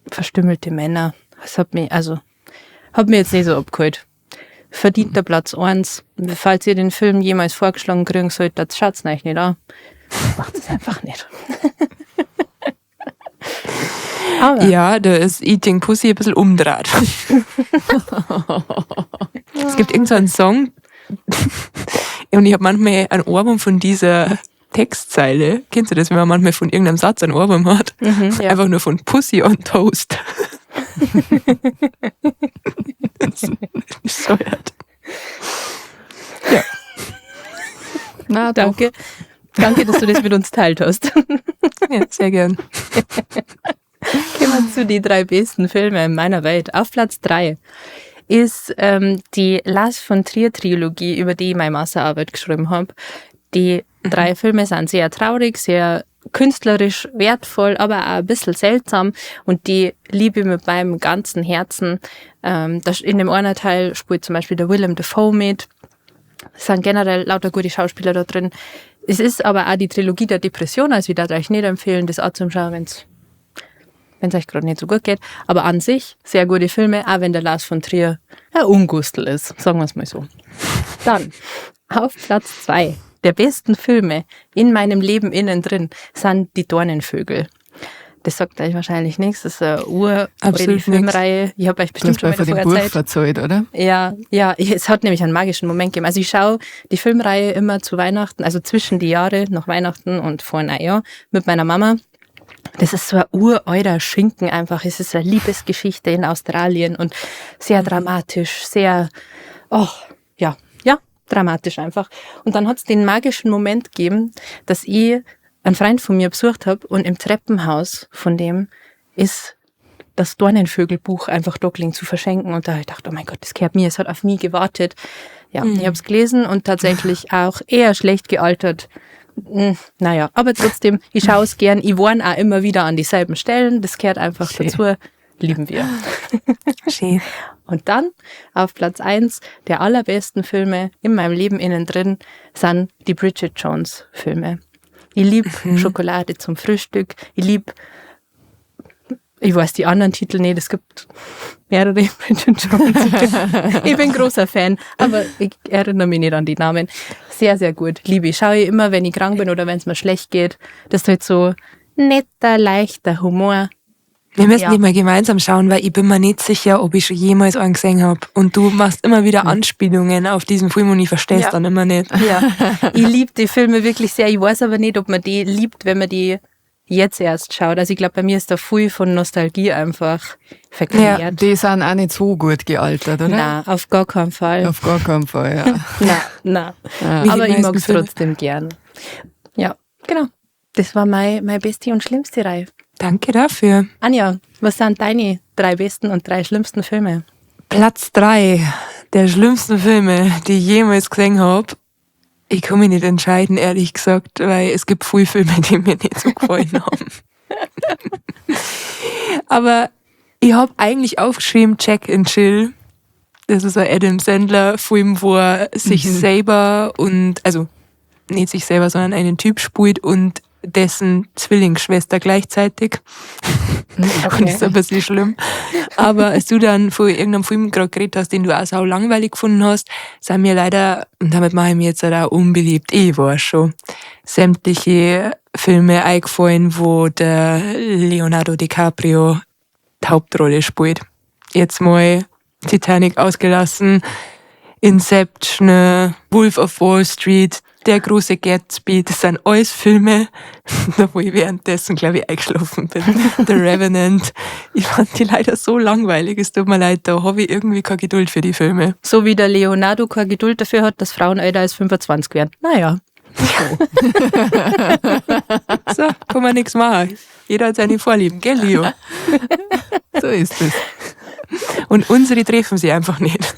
verstümmelte Männer. Das hat mich, hat mir jetzt nicht so abgeholt. Verdienter Platz 1. Falls ihr den Film jemals vorgeschlagen kriegen sollt, dann schaut's euch nicht an. Macht es einfach nicht. Aber ja, da ist Eating Pussy ein bisschen umdraht. Es gibt irgend so einen Song und ich habe manchmal einen Ohrwurm von dieser Textzeile. Kennst du das, wenn man manchmal von irgendeinem Satz einen Ohrwurm hat? Mhm, ja. Einfach nur von Pussy on Toast. Das ist bescheuert. Na, doch. Danke. Danke, dass du das mit uns teilt hast. Ja, sehr gern. Gehen wir zu die drei besten Filme in meiner Welt. Auf Platz 3 ist die Lars von Trier Trilogie, über die ich meine Masterarbeit geschrieben habe. Die drei Filme sind sehr traurig, sehr künstlerisch wertvoll, aber auch ein bisschen seltsam und die liebe ich mit meinem ganzen Herzen. In dem einen Teil spielt zum Beispiel der Willem Dafoe mit. Es sind generell lauter gute Schauspieler da drin. Es ist aber auch die Trilogie der Depression, also ich würde euch nicht empfehlen, das auch zum Schauen, wenn's euch gerade nicht so gut geht. Aber an sich sehr gute Filme, auch wenn der Lars von Trier ein Ungustel ist, sagen wir's mal so. Dann auf Platz 2 der besten Filme in meinem Leben innen drin sind die Dornenvögel. Das sagt euch wahrscheinlich nichts. Das ist eine uralte Absolut nix. Filmreihe. Ich hab euch Du hast bestimmt schon mal mal von dem davor Buch erzählt. verzählt, oder? Ja, ja, es hat nämlich einen magischen Moment gegeben. Also ich schaue die Filmreihe immer zu Weihnachten, also zwischen die Jahre, nach Weihnachten und vor Neujahr mit meiner Mama. Das ist so ein uralter Schinken einfach. Es ist eine Liebesgeschichte in Australien und sehr dramatisch, sehr, oh, ja, ja, dramatisch einfach. Und dann hat's den magischen Moment gegeben, dass ich einen Freund von mir besucht hab und im Treppenhaus von dem ist das Dornenvögelbuch einfach da gelegen zu verschenken. Und da hab ich gedacht, oh mein Gott, das gehört mir, es hat auf mich gewartet. Ja, ich hab's gelesen und tatsächlich auch eher schlecht gealtert. Naja, aber trotzdem, ich schaue es gern. Ich wohne auch immer wieder an dieselben Stellen. Das gehört einfach Schön. dazu. Lieben wir. Schön. Und dann auf Platz 1 der allerbesten Filme in meinem Leben innen drin sind die Bridget Jones Filme. Ich lieb Schokolade zum Frühstück. Ich lieb, ich weiß die anderen Titel nicht, es gibt mehrere Bridget Jones. Ich bin großer Fan, aber ich erinnere mich nicht an die Namen. Sehr, sehr gut. Liebe ich. Schaue ich immer, wenn ich krank bin oder wenn's mir schlecht geht. Das ist halt so netter, leichter Humor. Wir müssen Ja. nicht mal gemeinsam schauen, weil ich bin mir nicht sicher, ob ich schon jemals einen gesehen hab. Und du machst immer wieder Anspielungen auf diesen Film und ich versteh's dann immer nicht. Ja. Ich lieb die Filme wirklich sehr. Ich weiß aber nicht, ob man die liebt, wenn man die jetzt erst schaut. Also ich glaub, bei mir ist da viel von Nostalgie einfach verklärt. Ja, die sind auch nicht so gut gealtert, oder? Nein, auf gar keinen Fall. Auf gar keinen Fall, ja. Nein, nein. Ja. Wie die Aber ich meisten mag's Filme. trotzdem gern. Ja, genau. Das war meine beste und schlimmste Reihe. Danke dafür. Anja, was sind deine 3 besten und 3 schlimmsten Filme? Platz 3 der schlimmsten Filme, die ich jemals gesehen hab. Ich kann mich nicht entscheiden, ehrlich gesagt, weil es gibt viele Filme, die mir nicht so gefallen haben. Aber ich hab eigentlich aufgeschrieben Jack and Jill. Das ist ein Adam Sandler-Film, wo er sich selber und, also nicht sich selber, sondern einen Typ spielt und dessen Zwillingsschwester gleichzeitig. Und das ist ein bisschen schlimm. Aber als du dann von irgendeinem Film gerade geredet hast, den du auch sau langweilig gefunden hast, sind mir leider, und damit mache ich mich jetzt halt auch unbeliebt, ich war schon, sämtliche Filme eingefallen, wo der Leonardo DiCaprio die Hauptrolle spielt. Jetzt mal Titanic ausgelassen, Inception, Wolf of Wall Street, Der große Gatsby, das sind alles Filme, da wo ich währenddessen, glaub ich, eingeschlafen bin. The Revenant. Ich fand die leider so langweilig, es tut mir leid, da hab ich irgendwie keine Geduld für die Filme. So wie der Leonardo keine Geduld dafür hat, dass Frauen älter als 25 werden. Naja. So, kann man nichts machen. Jeder hat seine Vorlieben, gell, Leo? So ist es. Und unsere treffen sie einfach nicht.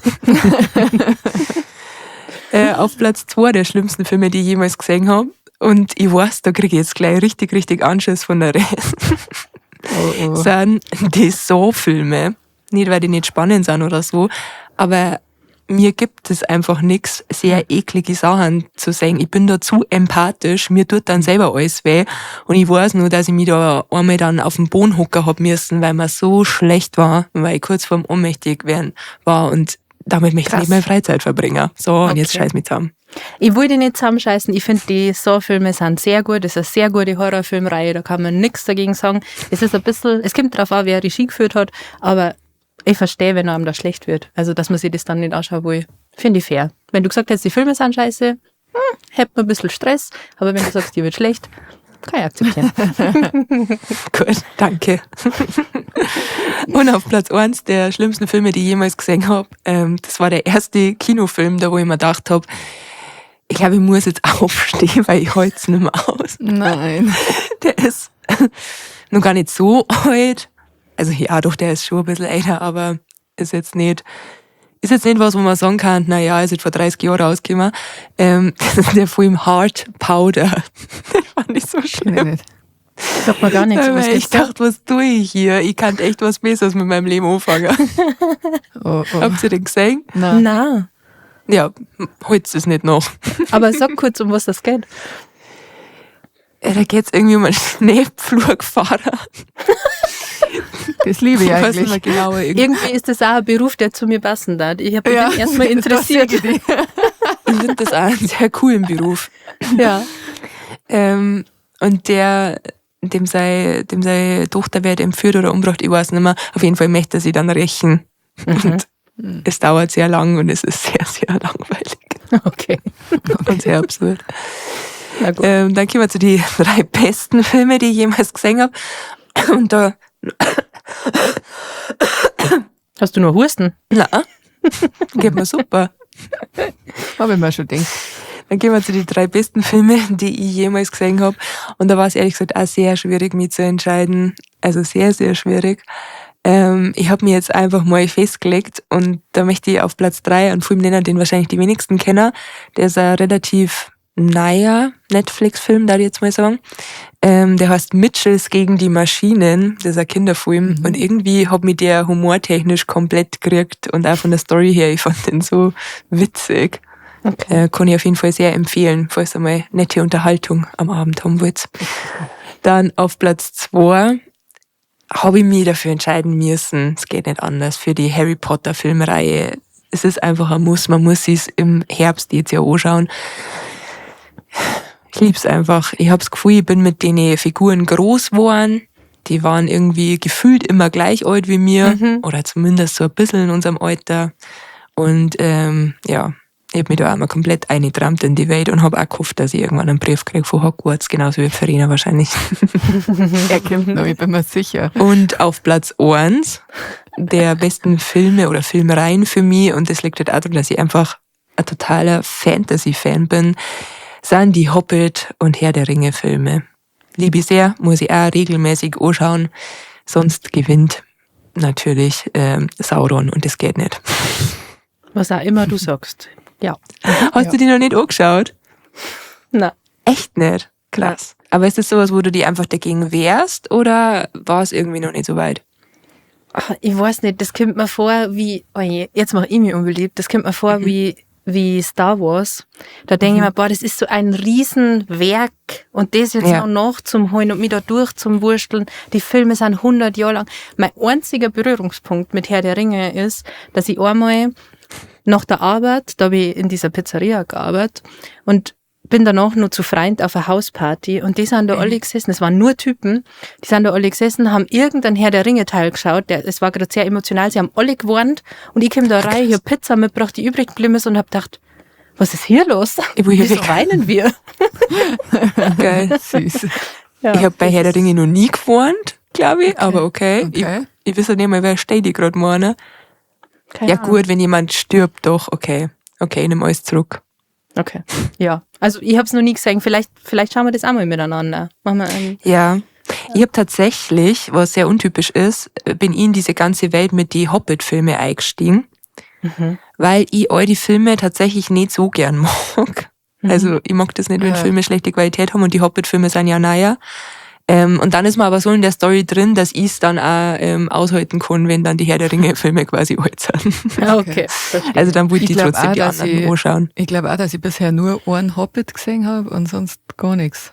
Auf Platz 2 der schlimmsten Filme, die ich jemals gesehen habe. Und ich weiß, da kriege ich jetzt gleich richtig, richtig Anschiss von der Rest. Oh, oh. Sind die Saw-Filme. Nicht, weil die nicht spannend sind oder so, aber mir gibt es einfach nix, sehr eklige Sachen zu sehen. Ich bin da zu empathisch, mir tut dann selber alles weh. Und ich weiß nur, dass ich mich da einmal dann auf den Boden hocken hab müssen, weil mir so schlecht war, weil ich kurz vorm Ohnmächtig werden war und damit möchte ich nicht meine Freizeit verbringen. So, und jetzt scheiß mich zusammen. Ich wollte nicht zusammenscheißen. Ich finde, die Saw-Filme sind sehr gut. Das ist eine sehr gute Horrorfilmreihe. Da kann man nix dagegen sagen. Es ist ein bisschen, es kommt drauf an, wer Regie geführt hat, aber ich verstehe, wenn einem das schlecht wird. Also, dass man sich das dann nicht anschauen will, finde ich fair. Wenn du gesagt hättest, die Filme sind scheiße, hätte man ein bisschen Stress. Aber wenn du sagst, die wird schlecht, kann ich akzeptieren. Gut, danke. Und auf Platz 1 der schlimmsten Filme, die ich jemals gesehen habe, das war der erste Kinofilm, da wo ich mir gedacht habe, ich glaube, ich muss jetzt aufstehen, weil ich halte es nicht mehr aus. Nein. Der ist noch gar nicht so alt. Also ja, doch, der ist schon ein bisschen älter, aber ist jetzt nicht was, wo man sagen kann, na ja, ist jetzt vor 30 Jahren rausgekommen. Das ist der Film Heart Powder. Den fand ich so schlimm. Kenn ich nicht. Sagt mir gar nichts. Was Ich geht's da? dachte, was tue ich hier? Ich kann echt was Besseres mit meinem Leben anfangen. Oh, oh. Habt ihr den gesehen? Nein. Na, Ja, holt's es nicht noch. aber sag kurz, um was das geht. Da geht's irgendwie um einen Schneepflugfahrer. Das liebe ich Ich weiß nicht eigentlich. mehr genau. aber irgendwie- Irgendwie ist das auch ein Beruf, der zu mir passen darf. Ich habe mich Ja. erstmal interessiert. Das sehe ich. Ich finde das auch einen sehr coolen Beruf. Ja. Und dem sei Tochter wird entführt oder umgebracht, ich weiß nicht mehr. Auf jeden Fall möchte er sie dann rächen. Und es dauert sehr lang und es ist sehr, sehr langweilig Okay. und sehr absurd. Na gut. Dann kommen wir zu den 3 besten Filmen, die ich jemals gesehen habe. Und da. Hast du nur Husten? Na, geht mir super. Habe ich mir schon gedacht. Dann gehen wir zu den 3 besten Filmen, die ich jemals gesehen habe. Und da war es ehrlich gesagt auch sehr schwierig, mich zu entscheiden. Also sehr, sehr schwierig. Ich habe mir jetzt einfach mal festgelegt und da möchte ich auf Platz 3 einen Film nennen, den wahrscheinlich die wenigsten kennen. Der ist ein relativ neuer Netflix-Film, darf ich jetzt mal sagen. Der heißt Mitchells gegen die Maschinen. Das ist ein Kinderfilm. Und irgendwie hat mich der humortechnisch komplett gekriegt und auch von der Story her, ich fand den so witzig. Okay. Kann ich auf jeden Fall sehr empfehlen, falls ihr mal nette Unterhaltung am Abend haben wollt. Dann auf Platz 2 habe ich mich dafür entscheiden müssen, es geht nicht anders, für die Harry Potter Filmreihe. Es ist einfach ein Muss, man muss sich's im Herbst jetzt ja anschauen. Ich lieb's einfach. Ich hab's Gefühl, ich bin mit den Figuren groß geworden. Die waren irgendwie gefühlt immer gleich alt wie mir oder zumindest so ein bisschen in unserem Alter. Und ja, ich hab mich da einmal komplett eingetrampt in die Welt und hab auch gehofft, dass ich irgendwann einen Brief krieg von Hogwarts, genauso wie Verena wahrscheinlich. Er kommt noch, ich bin mir sicher. Und auf Platz 1 der besten Filme oder Filmreihen für mich, und das liegt halt auch daran, dass ich einfach ein totaler Fantasy-Fan bin, sind die Hobbit- und Herr der Ringe-Filme. Liebe ich sehr, muss ich auch regelmäßig anschauen, sonst gewinnt natürlich Sauron und das geht nicht. Was auch immer du sagst. Ja. Hast du die noch nicht angeschaut? Na. Echt nicht? Krass. Aber ist das sowas, wo du dich einfach dagegen wehrst oder war es irgendwie noch nicht so weit? Ach, ich weiß nicht, das kommt mir vor wie, oh je, jetzt mach ich mich unbeliebt, das kommt mir vor wie Star Wars. Da denke ich mir, boah, das ist so ein Riesenwerk und das jetzt noch nachzuholen und mich da durch zum Wursteln. Die Filme sind 100 Jahre lang. Mein einziger Berührungspunkt mit Herr der Ringe ist, dass ich einmal nach der Arbeit, da habe ich in dieser Pizzeria gearbeitet und bin danach nur zu Freund auf einer Hausparty und die sind da alle gesessen, es waren nur Typen, die sind da alle gesessen, haben irgendein Herr der Ringe Teil geschaut, es war gerade sehr emotional, sie haben alle gewarnt und ich komme da rein, ich hab Pizza mitgebracht, die übrig geblieben ist und hab gedacht, was ist hier los? Ich will hier Wieso weg. weinen wir? Geil. Süß. Ja. Ich hab bei Herr der Ringe noch nie gewarnt, glaube ich, aber okay. Okay. Ich weiß ja nicht mal, wer steht ich gerade meine. Keine Ja Ahnung. gut, wenn jemand stirbt, doch, okay. Okay, ich nehme alles zurück. Okay. Ja, also ich hab's noch nie gesehen, vielleicht schauen wir das auch mal miteinander. Machen wir einen. Ja. Ich hab tatsächlich, was sehr untypisch ist, bin ich in diese ganze Welt mit die Hobbit-Filme eingestiegen, weil ich all die Filme tatsächlich nicht so gern mag. Also ich mag das nicht, wenn Filme schlechte Qualität haben und die Hobbit-Filme sind ja neuer. Und dann ist man aber so in der Story drin, dass ich's dann auch aushalten kann, wenn dann die Herr der Ringe-Filme quasi alt sind. Okay. Verstehe. Also dann wollte ich Ich glaub trotzdem auch, die dass anderen ich- anschauen. Ich glaube auch, dass ich bisher nur einen Hobbit gesehen habe und sonst gar nichts.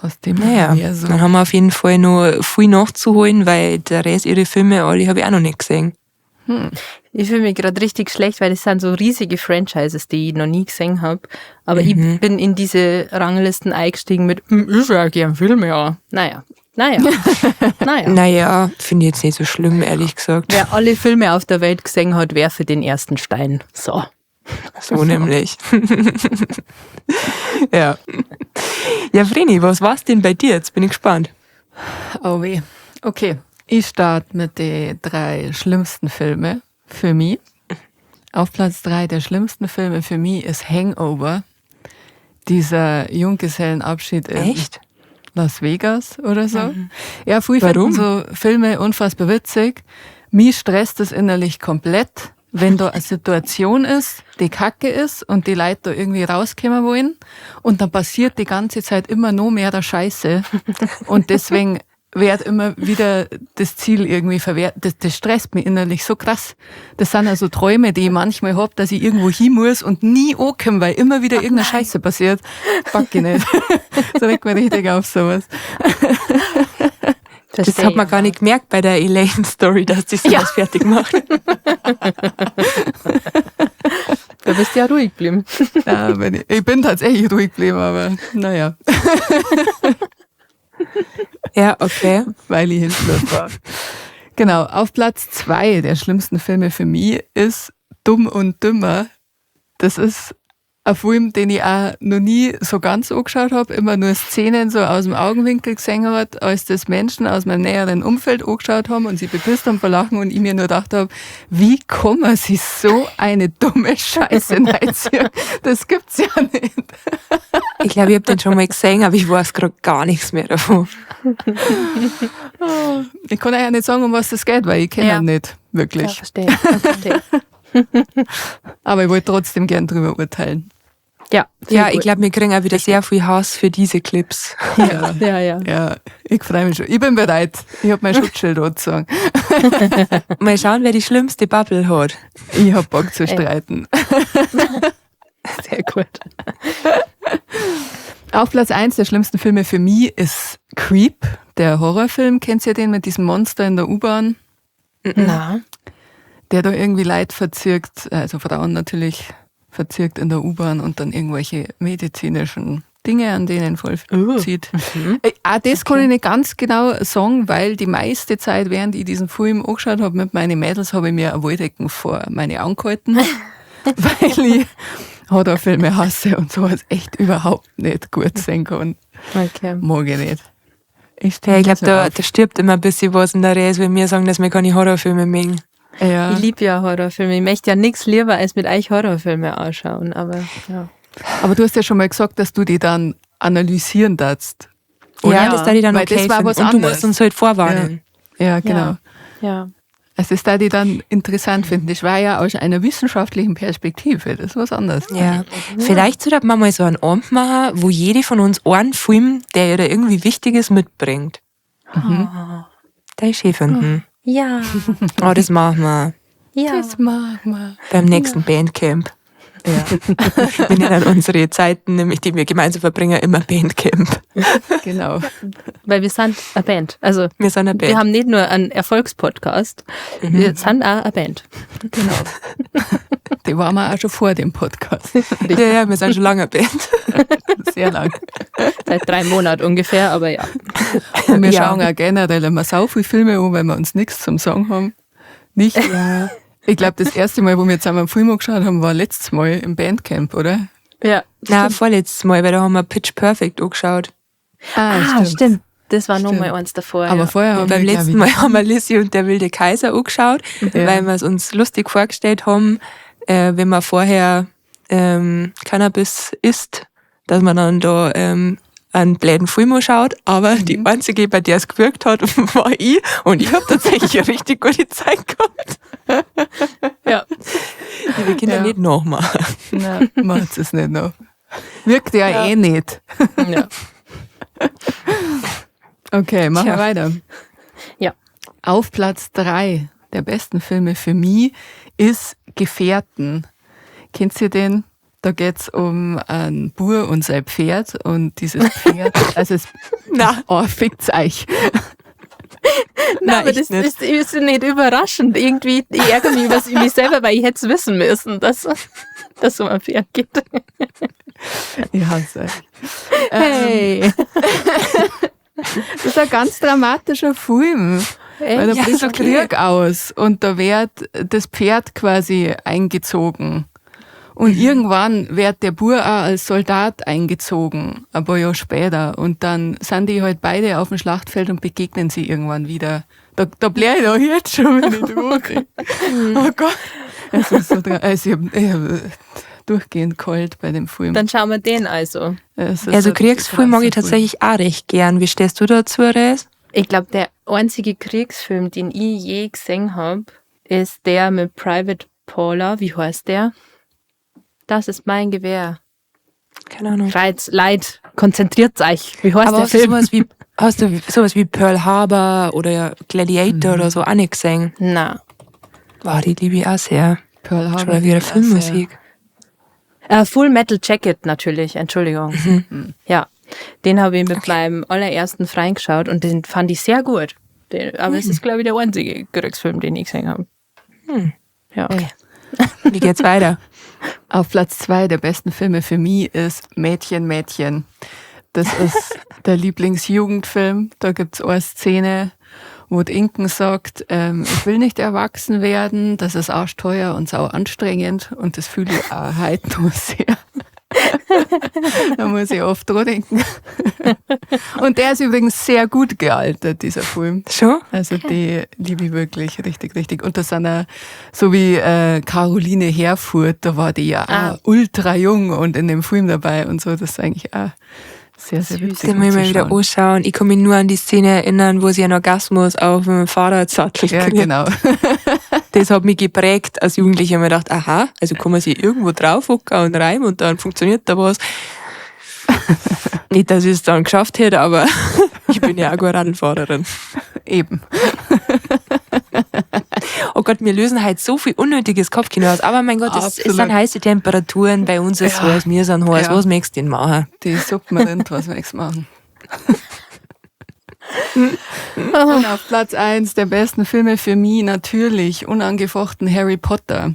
Aus dem Naja, Universum. dann haben wir auf jeden Fall noch viel nachzuholen, weil der Rest ihre Filme alle habe ich auch noch nicht gesehen. Ich fühle mich gerade richtig schlecht, weil das sind so riesige Franchises, die ich noch nie gesehen habe. Aber ich bin in diese Ranglisten eingestiegen mit, ich schaue gern Filme, ja. Naja, naja, naja. Naja, finde ich jetzt nicht so schlimm, ehrlich gesagt. Wer alle Filme auf der Welt gesehen hat, werfe den ersten Stein. So. So nämlich. Ja. Ja, Vreni, was war's denn bei dir? Jetzt bin ich gespannt. Oh weh. Okay. Ich starte mit den drei schlimmsten Filme für mich. Auf Platz drei der schlimmsten Filme für mich ist Hangover. Dieser Junggesellenabschied in Echt? Las Vegas oder so. Ja, früher Warum? finden so Filme unfassbar witzig. Mich stresst das innerlich komplett, wenn da eine Situation ist, die kacke ist und die Leute da irgendwie rauskommen wollen und dann passiert die ganze Zeit immer noch mehr der Scheiße und deswegen wird immer wieder das Ziel irgendwie verwehrt. Das stresst mich innerlich so krass. Das sind also Träume, die ich manchmal hab, dass ich irgendwo hin muss und nie ankomme, weil immer wieder irgendeine Scheiße passiert. Pack ich nicht. Das regt mich richtig auf sowas. Das hat man gar nicht gemerkt bei der Elaine-Story, dass die sowas fertig macht. Du bist ja ruhig geblieben. Ja, ich bin tatsächlich ruhig geblieben, aber naja, Ja, okay. weil ich hilflos war. Genau, auf Platz 2 der schlimmsten Filme für mich ist Dumm und Dümmer. Das ist ein Film, den ich auch noch nie so ganz angeschaut habe, immer nur Szenen so aus dem Augenwinkel gesehen hat, als das Menschen aus meinem näheren Umfeld angeschaut haben und sie bepisst haben vor Lachen und ich mir nur gedacht habe, wie kann man sich so eine dumme Scheiße reinziehen? Das gibt's ja nicht. Ich glaube, ich habe den schon mal gesehen, aber ich weiß gerade gar nichts mehr davon. Ich kann euch ja nicht sagen, um was das geht, weil ich kenne Ja. ihn nicht Ja, wirklich. verstehe. Verstehe. Aber ich wollte trotzdem gern drüber urteilen. Ja, Ja, ich glaube, wir kriegen auch wieder sehr viel Hass für diese Clips. Ja, Ja, ja. ja, ich freue mich schon. Ich bin bereit. Ich habe mein Schutzschild angezogen. Mal schauen, wer die schlimmste Bubble hat. Ich hab Bock zu streiten. Sehr gut. Auf Platz 1 der schlimmsten Filme für mich ist Creep, der Horrorfilm. Kennt ihr den mit diesem Monster in der U-Bahn? Na. Der da irgendwie Leid verzirkt, also Frauen natürlich verzirkt in der U-Bahn und dann irgendwelche medizinischen Dinge an denen vollzieht. Auch das kann ich nicht ganz genau sagen, weil die meiste Zeit, während ich diesen Film angeschaut habe mit meinen Mädels, habe ich mir eine Wolldecken vor meine Augen gehalten, weil ich Horrorfilme hasse und sowas echt überhaupt nicht gut sehen kann. Okay. Mag ich nicht. Ich Ja, ich glaube, so da, auf. da stirbt immer ein bisschen was in der Reise, wenn wir sagen, dass wir keine Horrorfilme mögen. Ja. Ich liebe ja Horrorfilme. Ich möchte ja nichts lieber, als mit euch Horrorfilme anschauen. Aber ja. Aber du hast ja schon mal gesagt, dass du die dann analysieren darfst. Ja, Ja. das da die dann Weil okay das war finden. was Und du anderes. musst uns halt vorwarnen. Ja, genau. Ja. Also das da die dann interessant finden. Das war ja aus einer wissenschaftlichen Perspektive. Das ist was anderes. Ja. Vielleicht sollte man mal so einen Abend machen, wo jede von uns einen Film, der ihr da irgendwie wichtig ist, mitbringt. Der ist schön finden. Ja. Oh, das machen wir Ja. Das mag man. beim nächsten Bandcamp. Ja, Wir nennen unsere Zeiten, nämlich die wir gemeinsam verbringen, immer Bandcamp. genau. Weil wir sind eine Band. Also Wir sind eine Band. wir haben nicht nur einen Erfolgspodcast, wir sind auch eine Band. Genau. Die waren wir auch schon vor dem Podcast. ja, ja, wir sind schon lange eine Band. Sehr lang. Seit 3 Monaten ungefähr, aber ja. Und wir Ja. schauen auch generell immer sau viele Filme an, weil wir uns nichts zum Sagen haben. Nicht? Ja. Ich glaube, das erste Mal, wo wir zusammen einen Film angeschaut haben, war letztes Mal im Bandcamp, oder? Ja. Na, vorletztes Mal, weil da haben wir Pitch Perfect angeschaut. Ah, stimmt. Das war Stimmt. nochmal eins davor. Aber ja. vorher haben Und beim wir, glaub letzten ich, Mal haben wir Lissy und der wilde Kaiser angeschaut, Ja. weil wir es uns lustig vorgestellt haben, wenn man vorher Cannabis isst, dass man dann da einen blöden Film anschaut. Aber die einzige, bei der es gewirkt hat, war ich. Und ich habe tatsächlich eine richtig gute Zeit gehabt. Ja. Liebe Kinder, Ja. nicht nachmachen. Nein, macht es nicht noch. Wirkt ja, eh nicht. Ja. Okay, machen Tja. wir weiter. Ja. Auf Platz 3 der besten Filme für mich ist Gefährten. Kennt ihr den? Da geht's um einen Bur und sein Pferd und dieses Pferd, also es, Na, oh, fickt's euch. Nein, aber echt das nicht. ist nicht überraschend. Irgendwie, ich ärgere mich über mich selber, weil ich hätte es wissen müssen, dass es um ein Pferd geht. Ich hasse euch. Hey. Das ist ein ganz dramatischer Film. Weil da Ja, bricht okay. Krieg aus und da wird das Pferd quasi eingezogen. Und irgendwann wird der Bur auch als Soldat eingezogen, ein paar Jahre später. Und dann sind die halt beide auf dem Schlachtfeld und begegnen sie irgendwann wieder Da blähe ich doch jetzt schon, wenn ich drüber denke. Oh Gott. Es ist so also ich hab durchgehend kalt bei dem Film. Dann schauen wir den also. Es ist Also ein Kriegsfilm mag ich krasser Film. tatsächlich auch recht gern. Wie stehst du dazu, Res? Ich glaube, der einzige Kriegsfilm, den ich je gesehen habe, ist der mit Private Paula. Wie heißt der? Das ist mein Gewehr. Keine Ahnung. Reiz, Leid, konzentriert euch. Wie heißt Aber der hast du, Film? hast du sowas wie Pearl Harbor oder Gladiator oder so auch nicht gesehen? Na. Boah, die liebe ich auch sehr. Pearl Harbor. Schon wieder ist auch sehr- Filmmusik. Full Metal Jacket natürlich, Entschuldigung. Ja, den habe ich mit meinem allerersten Freund geschaut und den fand ich sehr gut. Aber es ist, glaube ich, der einzige Kriegsfilm, den ich gesehen habe. Ja. Okay. Wie geht's weiter? Auf Platz 2 der besten Filme für mich ist Mädchen, Mädchen. Das ist der Lieblingsjugendfilm. Da gibt's eine Szene, wo die Inken sagt, ich will nicht erwachsen werden, das ist arschteuer und sau anstrengend und das fühle ich auch heute noch sehr. Da muss ich oft dran denken. Und der ist übrigens sehr gut gealtert, dieser Film. Schon? Also die liebe ich wirklich richtig, richtig. Und das sind auch, so wie Caroline Herfurth, da war die ja auch ultra jung und in dem Film dabei und so. Das ist eigentlich auch sehr, sehr witzig. Den muss ich mal wieder anschauen. Ich kann mich nur an die Szene erinnern, wo sie einen Orgasmus auf dem Fahrradsattel Ja, kriegt. genau. Das hat mich geprägt als Jugendliche. Ich hab mir gedacht, aha, also kann man sich irgendwo draufhocken und reimen und dann funktioniert da was. Nicht, dass ich es dann geschafft hätte, aber ich bin ja auch keine Radlfahrerin. Eben. Oh Gott, wir lösen halt so viel unnötiges Kopfkino aus. Aber mein Gott, es sind heiße Temperaturen, bei uns ist es heiß, wir sind heiß. Ja. Was möchtest du denn machen? Die Suppen rinnt, was wir nichts machen. Und auf Platz 1 der besten Filme für mich natürlich unangefochten Harry Potter.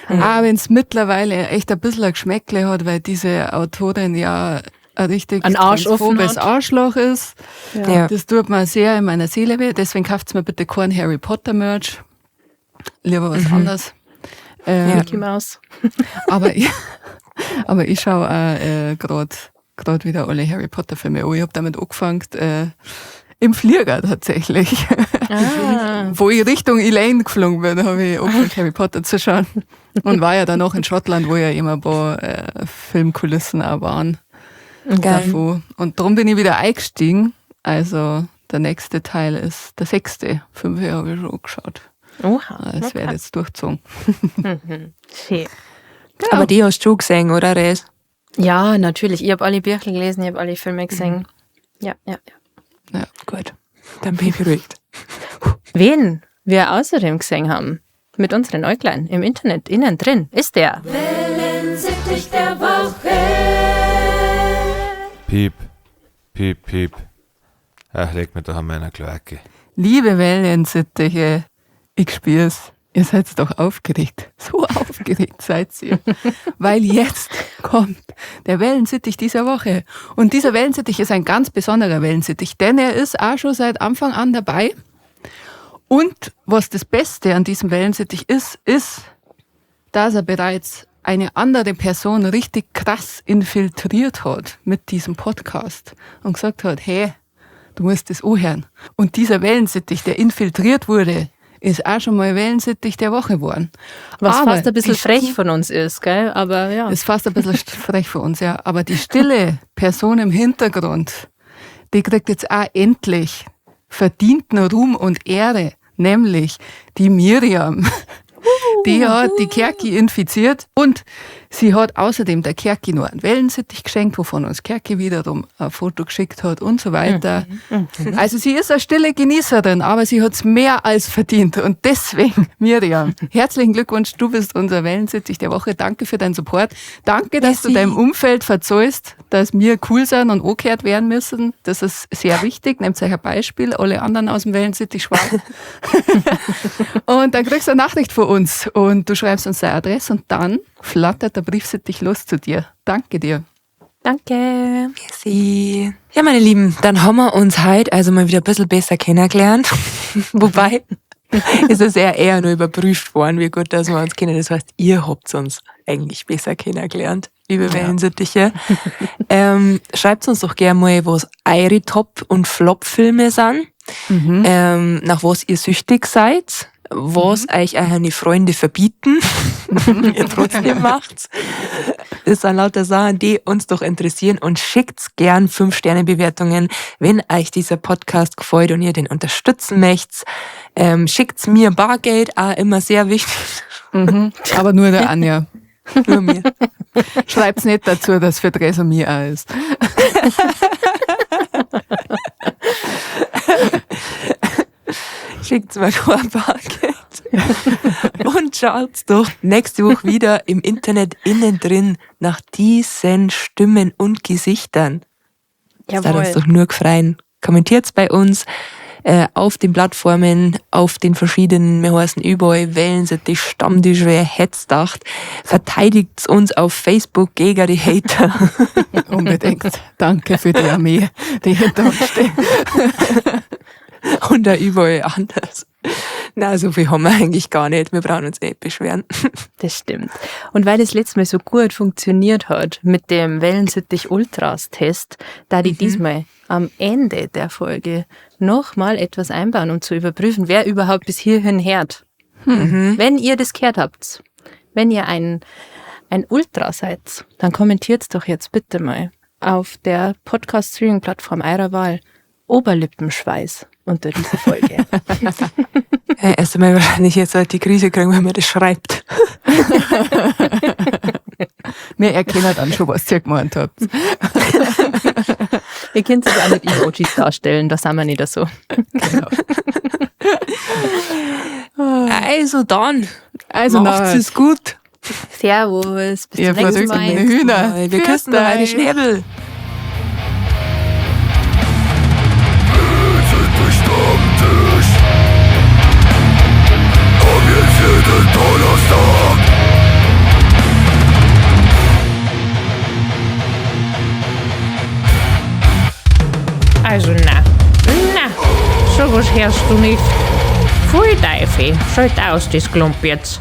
Auch wenn es mittlerweile echt ein bisschen ein Geschmäckle hat, weil diese Autorin ja ein richtig Ein Arsch offen transphobes hat. Arschloch ist. Ja. Das tut mir sehr in meiner Seele weh. Deswegen kauft's mir bitte kein Harry Potter Merch. Lieber was anderes. Mickey Mouse. Aber ich schaue auch gerade wieder alle Harry Potter Filme an. Ich habe damit angefangen, im Flieger tatsächlich. Ah. Wo ich Richtung Elaine geflogen bin, habe ich angefangen, Harry Potter zu schauen. Und war ja dann noch in Schottland, wo ja immer ein paar Filmkulissen auch waren. Geil. Davon. Und darum bin ich wieder eingestiegen. Also der nächste Teil ist der 6. 5 habe ich schon angeschaut. Oha. Das wird jetzt durchgezogen. Schön. Genau. Aber die hast du schon gesehen, oder, Res? Ja, natürlich. Ich habe alle Bücher gelesen, ich habe alle Filme gesehen. Ja, ja, ja. Gut, dann bin ich beruhigt. Wen wir außerdem gesehen haben, mit unseren Äuglein im Internet innen drin, ist der. Wellensittich der Woche. Piep, piep, piep. Ach, leg mir doch an meiner Kloake. Liebe Wellensittiche, ich spür's. Ihr seid doch aufgeregt. So aufgeregt seid ihr. Weil jetzt kommt der Wellensittich dieser Woche. Und dieser Wellensittich ist ein ganz besonderer Wellensittich, denn er ist auch schon seit Anfang an dabei. Und was das Beste an diesem Wellensittich ist, ist, dass er bereits eine andere Person richtig krass infiltriert hat mit diesem Podcast und gesagt hat, hey, du musst das anhören. Und dieser Wellensittich, der infiltriert wurde, ist auch schon mal Wellensittich der Woche geworden. Was Aber fast ein bisschen die frech von uns ist, gell? Aber ja. Ist fast ein bisschen frech für uns, ja. Aber die stille Person im Hintergrund, die kriegt jetzt auch endlich verdienten Ruhm und Ehre, nämlich die Miriam. Die hat die Kerki infiziert und sie hat außerdem der Kerki nur einen Wellensittich geschenkt, wovon uns Kerki wiederum ein Foto geschickt hat und so weiter. Also sie ist eine stille Genießerin, aber sie hat's mehr als verdient. Und deswegen, Miriam, herzlichen Glückwunsch, du bist unser Wellensittich der Woche. Danke für deinen Support. Danke, dass du Merci. deinem Umfeld verzeihst, dass wir cool sind und angehört werden müssen. Das ist sehr wichtig. Nehmt euch ein Beispiel, alle anderen aus dem Wellensittich schwachen. Und dann kriegst du eine Nachricht von uns und du schreibst uns deine Adresse und dann flattert der Briefsittich los zu dir. Danke dir. Danke. Merci. Ja, meine Lieben, dann haben wir uns heute also mal wieder ein bisschen besser kennengelernt. Wobei, es ist ja eher nur überprüft worden, wie gut, dass wir uns kennen. Das heißt, ihr habt uns eigentlich besser kennengelernt, liebe Wellensittiche. Schreibt uns doch gerne mal, was eure Top- und Flop-Filme sind. Nach was ihr süchtig seid, was euch eure Freunde verbieten, ihr trotzdem macht. Das sind lauter Sachen, die uns doch interessieren und schickt's gern 5-Sterne-Bewertungen, wenn euch dieser Podcast gefällt und ihr den unterstützen möchtet. Schickt's mir Bargeld, auch immer sehr wichtig. Aber nur der Anja. Nur mir. Schreibt's nicht dazu, dass für Theresa mir auch ist. Schickt's mir kein Bargeld. Und schaut's doch nächste Woche wieder im Internet innen drin nach diesen Stimmen und Gesichtern. Das hat uns doch nur gefreien. Kommentiert's bei uns auf den Plattformen, auf den verschiedenen, wir heißen überall, Wellensittich, Stammtisch, wer hätt's gedacht. Verteidigt's uns auf Facebook gegen die Hater. Unbedingt. Danke für die Armee, die hinter uns steht. Und auch überall anders. Na, so viel haben wir eigentlich gar nicht. Wir brauchen uns nicht beschweren. Das stimmt. Und weil das letztes Mal so gut funktioniert hat mit dem Wellensittich Ultras Test, da die diesmal am Ende der Folge nochmal etwas einbauen, um zu überprüfen, wer überhaupt bis hierhin hört. Wenn ihr das gehört habt, wenn ihr ein Ultra seid, dann kommentiert's doch jetzt bitte mal auf der Podcast-Streaming-Plattform eurer Wahl Oberlippenschweiß unter dieser Folge. Erst einmal wahrscheinlich jetzt halt die Krise kriegen, wenn man das schreibt. Wir erkennen dann schon, was ihr gemeint habt. Ihr könnt es auch mit Emojis darstellen, da sind wir nicht so. Genau. Also dann, Also macht's es gut. Servus, bis Ihr zum nächsten verrückten Mal. Hühner. Wir küssen Pfiat noch eure euch. Schnäbel. Also na, na, sowas hörst du nicht. Pfui Teufel, schalt aus, das Klump jetzt.